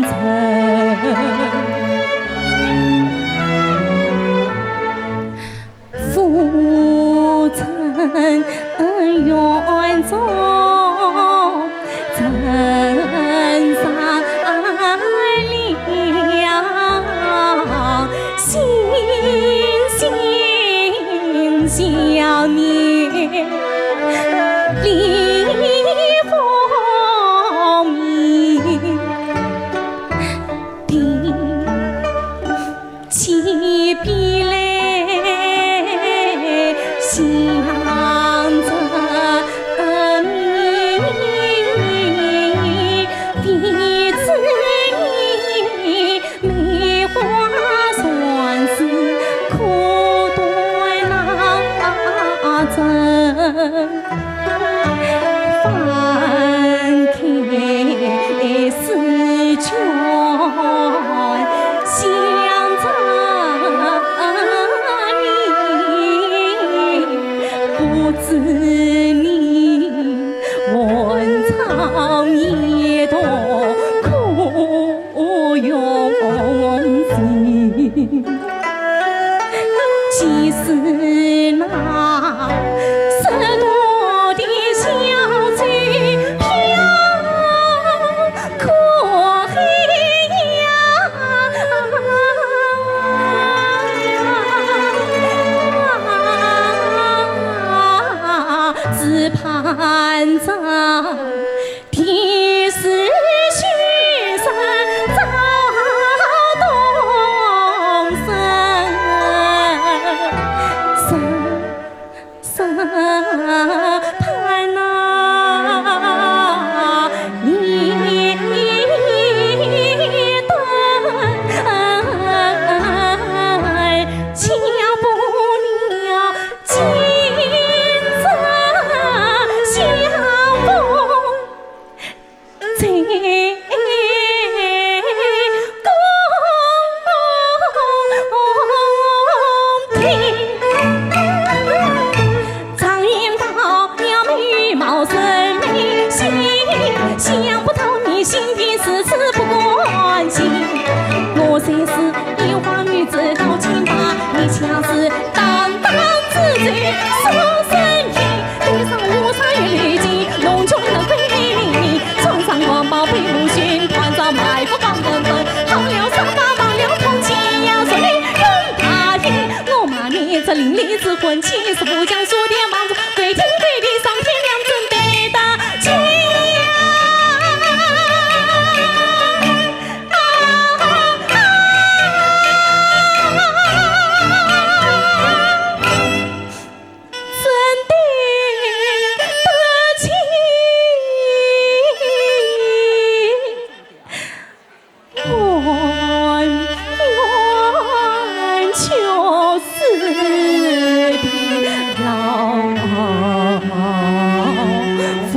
人。 浮沉缘中，尘沙里呀，心心想念，离风雨的 千杯来相赠你，谁知你梅花扇子苦断难成。 翻开试卷，想着你，不知你问长夜多苦用心。 即使那十多的小船漂过黑夜，只盼着 天使许仙照东升。只盼那年灯 巧不了，今朝相逢在宫廷。状元到了美貌人美心，想不到你心地如此不甘心。我虽是 一花女子到清华，你却是堂堂之后书生人。头上乌纱玉柳巾，浓妆能贵美丽，穿上黄袍配乌裙，团上埋伏方等等。好了伤疤，忘了痛心呀，谁能答应？我骂你这伶俐之婚，岂是富强书店望族，跪天跪地上天良，怎对得起呀？ 怎对得起？冤冤屈死的老夫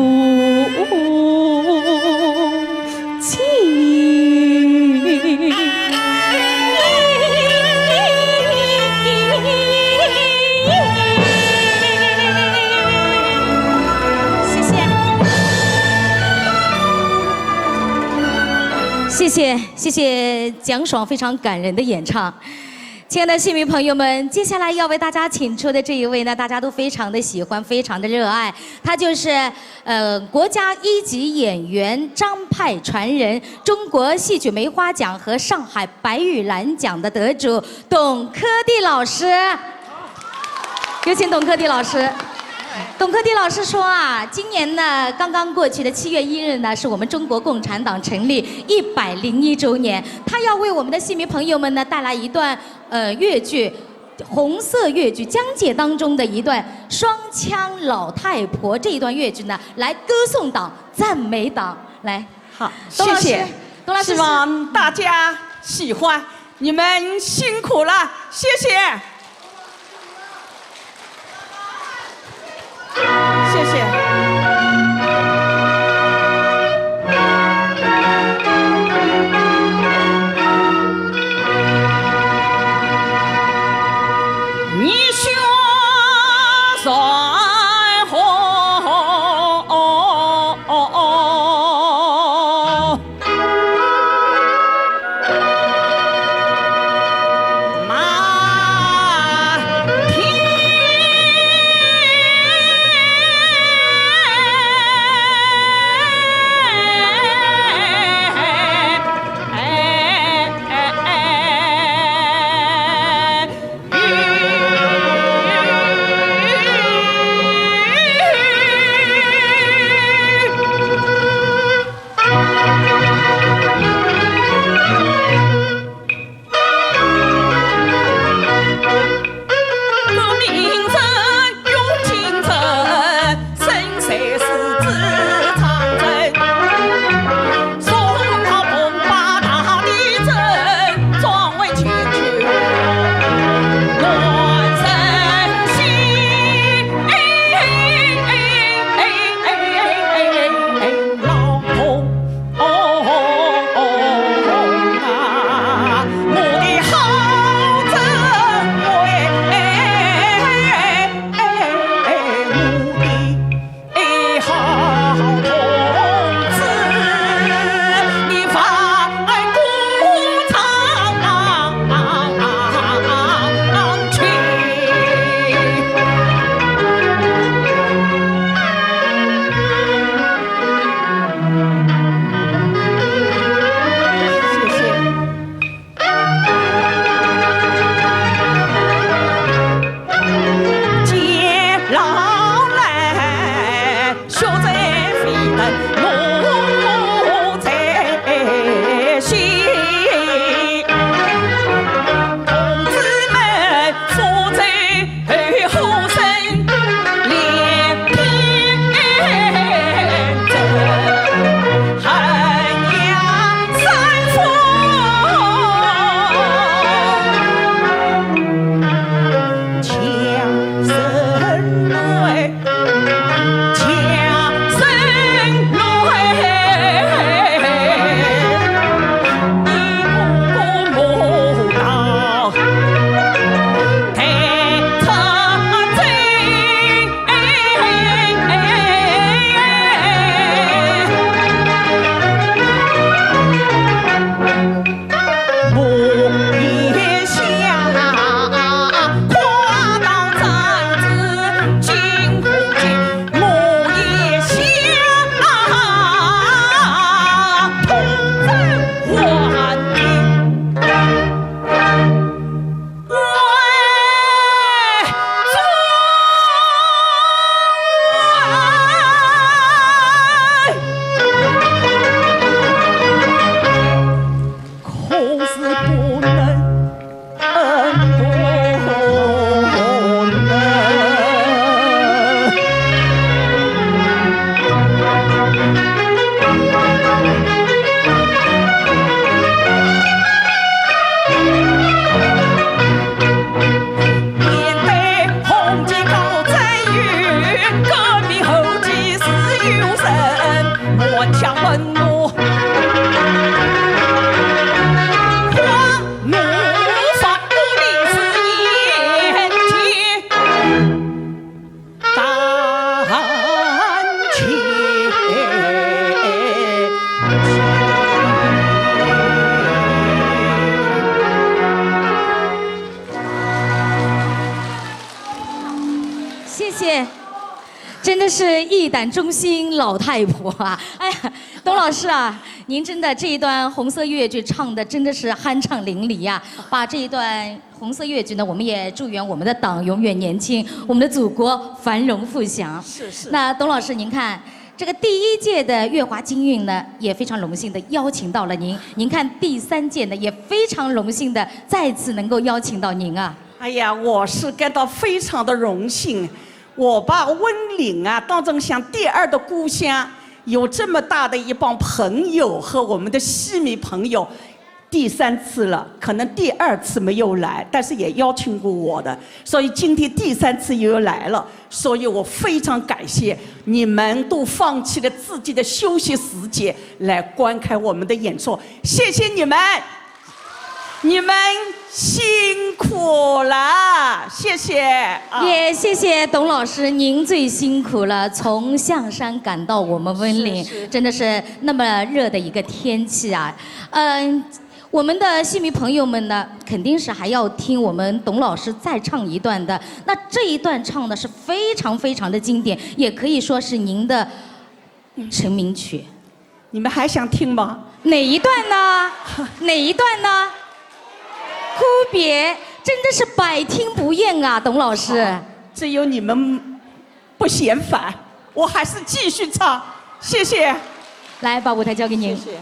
谢谢，谢谢，谢谢蒋爽非常感人的演唱。亲爱的戏迷朋友们，接下来要为大家请出的这一位呢，大家都非常的喜欢，非常的热爱，他就是呃国家一级演员张派传人，中国戏曲梅花奖和上海白玉兰奖的得主董科蒂老师。有请董科蒂老师。董科蒂老师说啊，今年呢，刚刚过去的七月一日呢，是我们中国共产党成立一百零一周年。他要为我们的戏迷朋友们呢带来一段呃越剧，红色越剧《江姐》当中的一段双腔老太婆这一段越剧呢，来歌颂党、赞美党。来，好，董老师，谢谢，董老师，希望大家喜欢，你们辛苦了，谢谢。谢谢。谢，真的是一语中心老太婆啊！哎呀，董老师啊，您真的这一段红色越剧唱的真的是酣畅淋漓啊！把这一段红色越剧呢，我们也祝愿我们的党永远年轻，我们的祖国繁荣富强。是是。那董老师，您看这个第一届的越华金韵呢，也非常荣幸的邀请到了您。您看第三届呢，也非常荣幸的再次能够邀请到您啊。哎呀，我是感到非常的荣幸，我把温岭啊当成像第二的故乡，有这么大的一帮朋友和我们的戏迷朋友，第三次了，可能第二次没有来，但是也邀请过我的，所以今天第三次又来了，所以我非常感谢你们都放弃了自己的休息时间来观看我们的演出，谢谢你们。 你们辛苦了，谢谢啊。也谢谢董老师，您最辛苦了，从象山赶到我们温岭，是是。真的是那么热的一个天气啊。嗯，我们的戏迷朋友们呢，肯定是还要听我们董老师再唱一段的。那这一段唱的是非常非常的经典，也可以说是您的成名曲。你们还想听吗？哪一段呢？哪一段呢？哭别，真的是百听不厌啊，董老师。好，只有你们不嫌烦，我还是继续唱，谢谢。来，把舞台交给您。谢谢。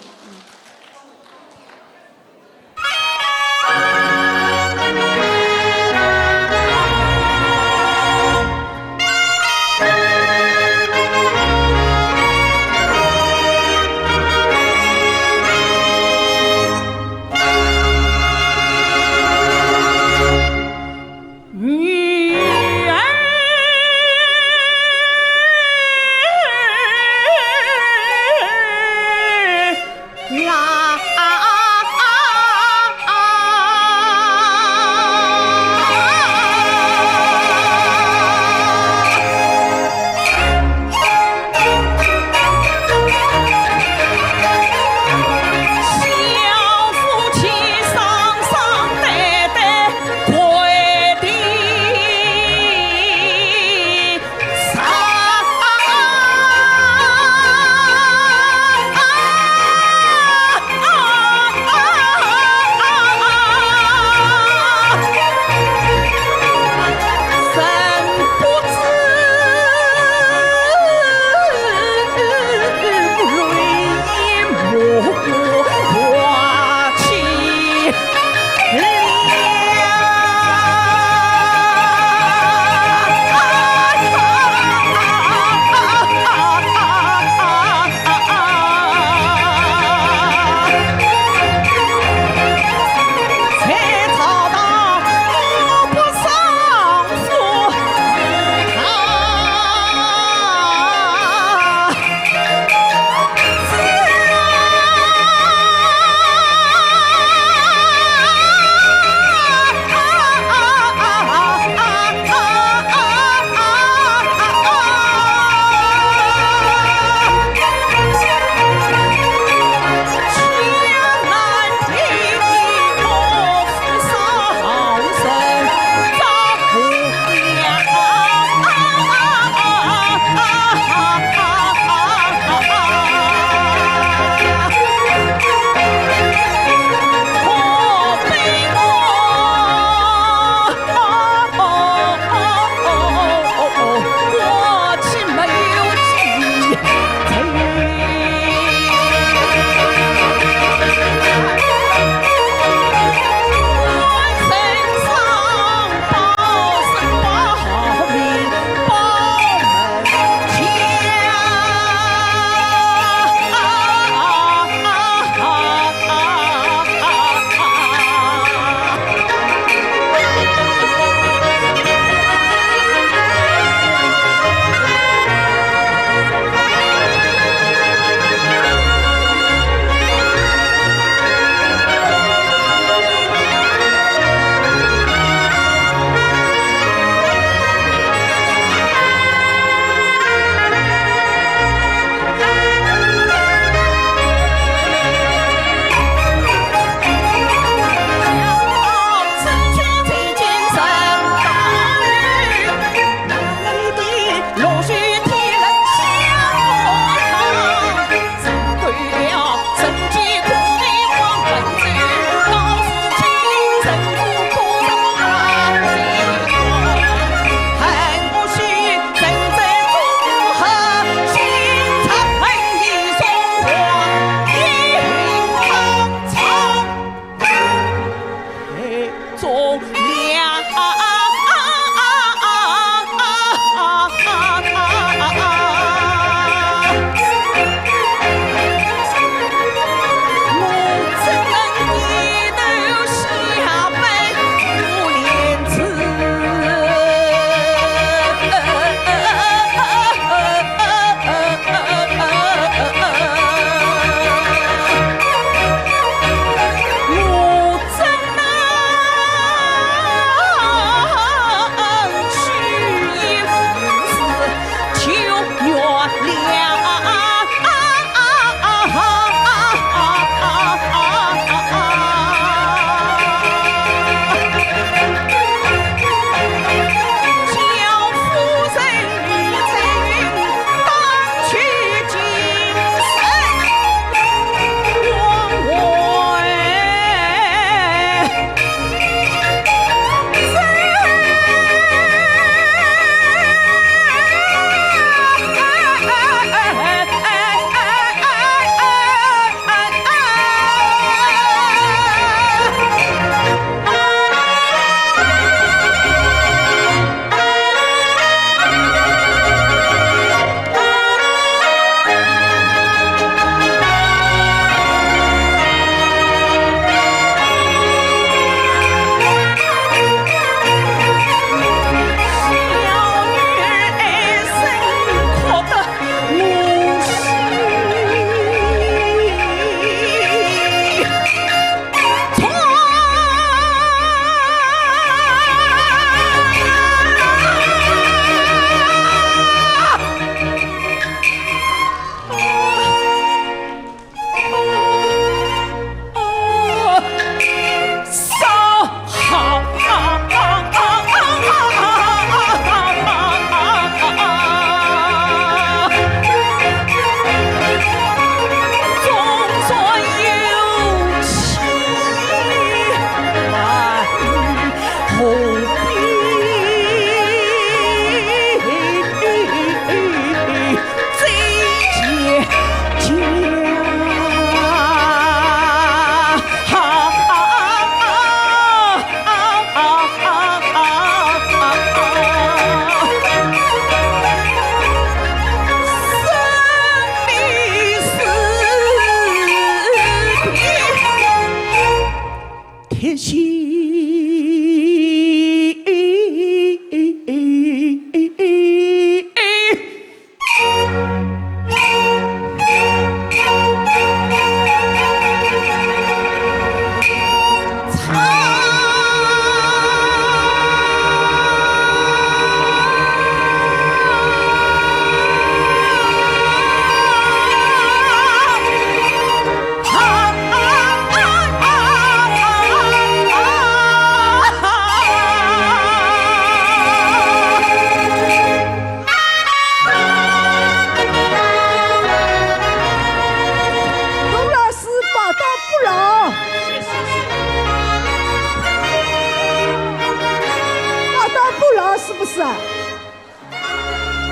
不是啊。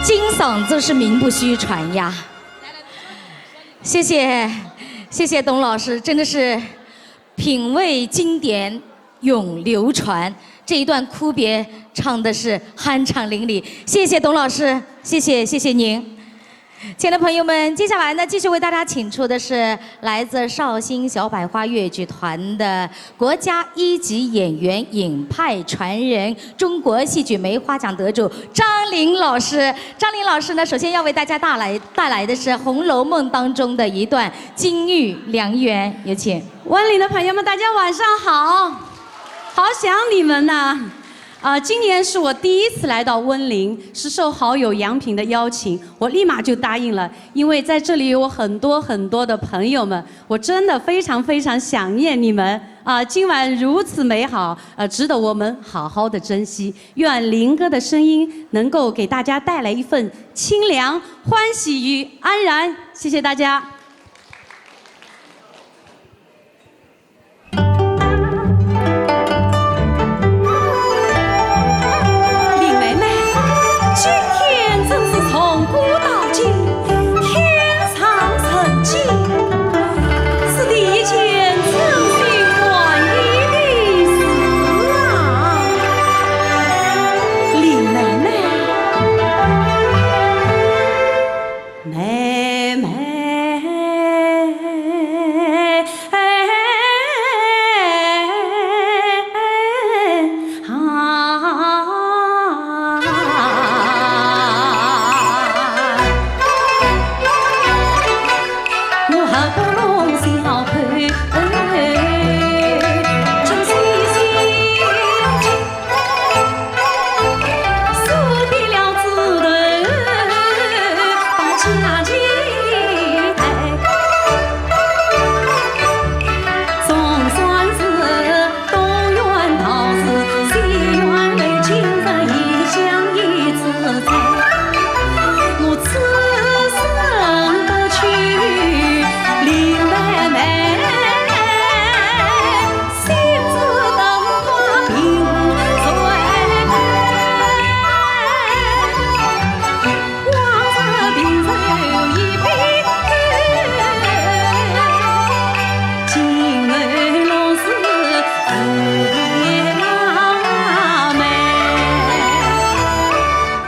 金嗓子是名不虚传呀。谢谢，谢谢董老师，真的是品味经典永流传。这一段哭别唱的是酣畅淋漓，谢谢董老师，谢谢，谢谢您。 亲爱的朋友们，接下来呢，继续为大家请出的是来自绍兴小百花越剧团的国家一级演员、尹派传人、中国戏曲梅花奖得主张琳老师。张琳老师呢，首先要为大家带来，带来的是《红楼梦》当中的一段金玉良缘，有请。温岭的朋友们，大家晚上好，好想你们呐。 啊，今年是我第一次来到温岭，是受好友杨平的邀请，我立马就答应了，因为在这里有我很多很多的朋友们，我真的非常非常想念你们啊！今晚如此美好，呃，值得我们好好的珍惜。愿林哥的声音能够给大家带来一份清凉、欢喜与安然。谢谢大家。 林妹妹，今天真是从古到今，天上人间，是第一件称心满意的事啊！林妹妹，妹妹。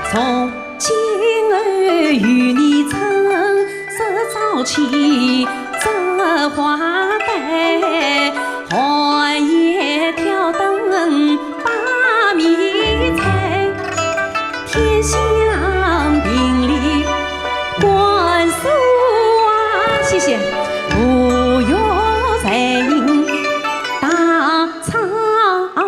从今后与你成日朝夕，折花带，寒夜挑灯把米柴，天香亭里观书啊。谢谢。不要再饮大 长叹。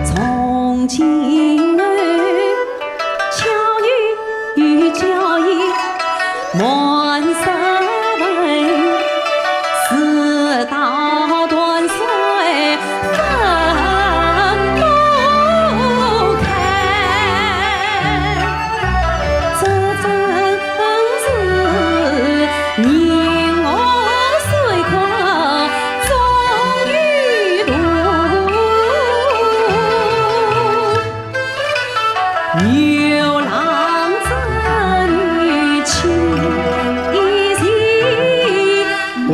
从今后，巧语与娇言满室问，事到断水分不开。这真是 人我虽可终与度，牛郎织女情意难违。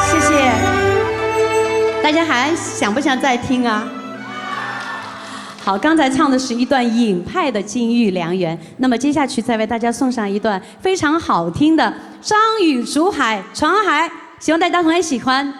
谢谢。大家还想不想再听啊？ 好，刚才唱的是一段尹派的金玉良缘，那么接下去再为大家送上一段非常好听的张宇竹海《船海》，希望大家同样喜欢。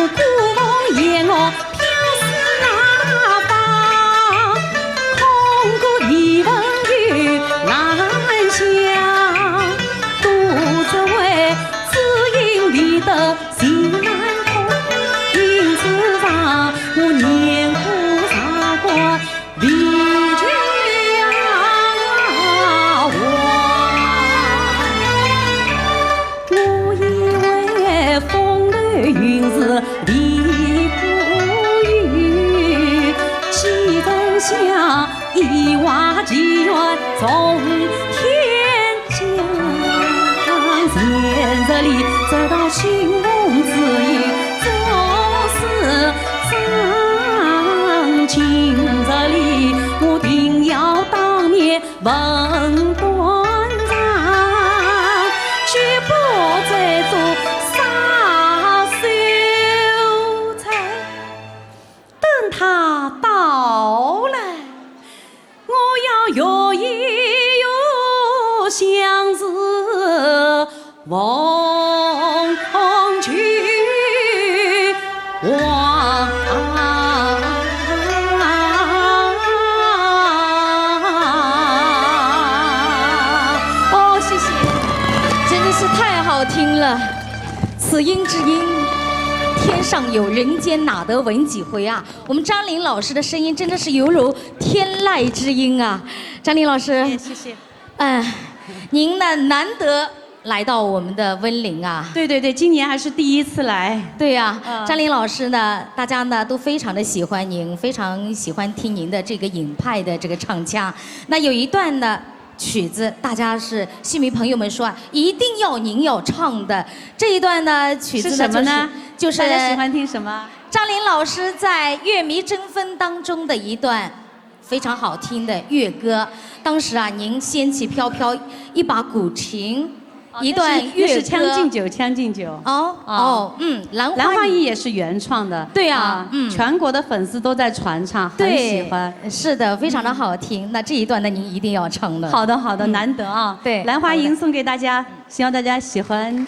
孤鸿雁我飘四方，空谷离闻又兰香。都只为知音未得情难空，因此让我念苦韶关，离家还。 我以为风流韵事离不开，岂曾想一往情深终天涯。前日里得到清风知音，总是伤情。今日里我定要当面 问断肠，绝不再做杀手罪。等他到来，我要欲言又止，望去 哇！哦，谢谢，真的是太好听了。此音之音，天上有，人间哪得闻几回啊？我们张琳老师的声音真的是犹如天籁之音啊。张琳老师，哎，谢谢。哎，您呢，难得来到我们的温岭啊。对对对，今年还是第一次来。对呀，嗯。张琳老师呢，大家呢都非常地喜欢您，非常喜欢听您的这个尹派的这个唱腔。那有一段呢，曲子，大家是戏迷朋友们说啊，一定要您要唱的。这一段呢，曲子呢，是什么呢？就是，就是，大家喜欢听什么？张琳老师在《月迷争分》当中的一段 非常好听的乐歌。当时啊，您仙气飘飘，一把古琴，哦，一段乐歌。那是，那是《将进酒》，《将进酒》。哦，啊。哦，嗯，《兰花引》。《兰花引》也是原创的。对啊，啊，嗯。全国的粉丝都在传唱，很喜欢。对，是的，非常地好听。嗯。那这一段呢，您一定要唱的。好的，好的，嗯。难得啊。对，《兰花引》好的。送给大家，希望大家喜欢。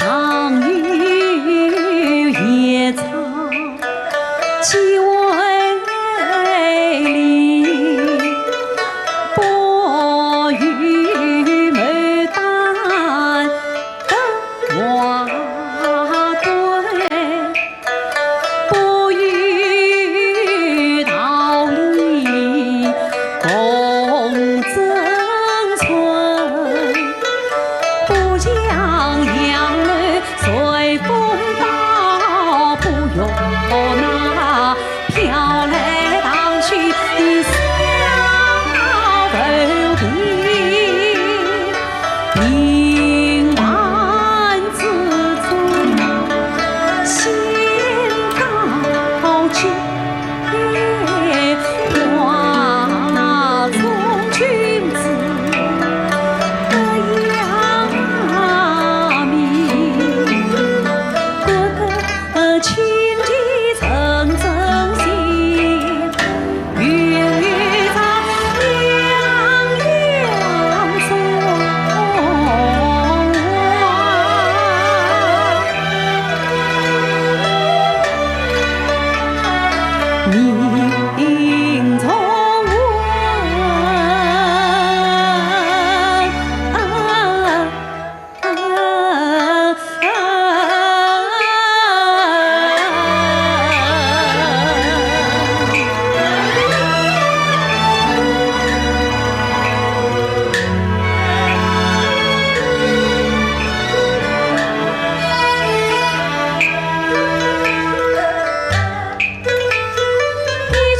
常有野草寄为邻，不与牡丹登华贵。 不与桃李共争春，不将杨柳随风摆，不与那飘来荡去的小舟比。 平淡之中，心高洁，花中君子的雅名。不得亲近人争先， 一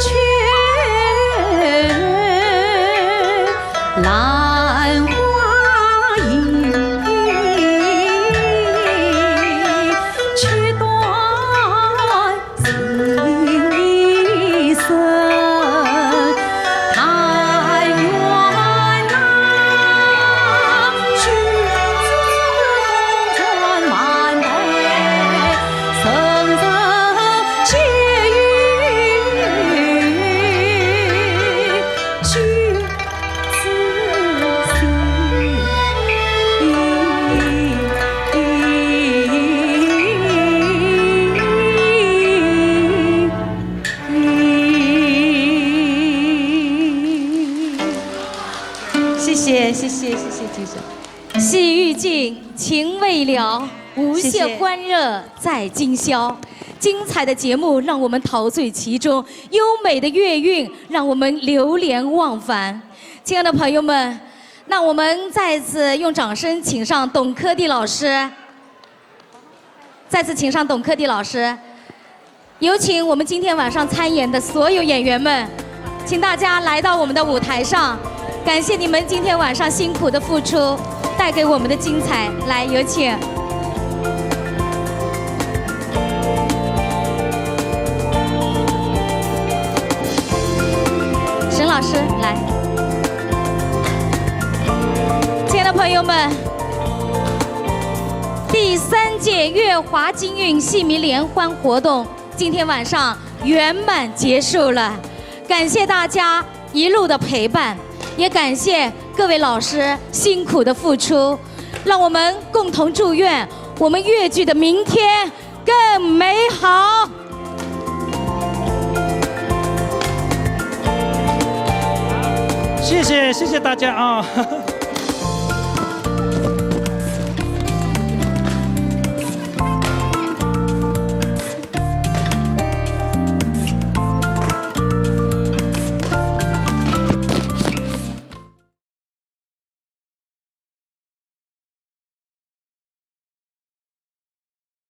曲兰花引，曲断情丝。但愿那君子转满台，人人皆有君子心。 谢谢，谢谢，谢谢记者。戏欲尽，情未了，无限欢乐在今宵。精彩的节目让我们陶醉其中，优美的乐韵让我们流连忘返。亲爱的朋友们，那我们再次用掌声请上董科第老师。 再次请上董科第老师。有请我们今天晚上参演的所有演员们，请大家来到我们的舞台上，感谢你们今天晚上辛苦的付出，带给我们的精彩。来，有请。沈老师，来。亲爱的朋友们， 第三届月华京韵戏迷联欢活动今天晚上圆满结束了，感谢大家一路的陪伴，也感谢各位老师辛苦的付出，让我们共同祝愿我们越剧的明天更美好。谢谢，谢谢大家啊。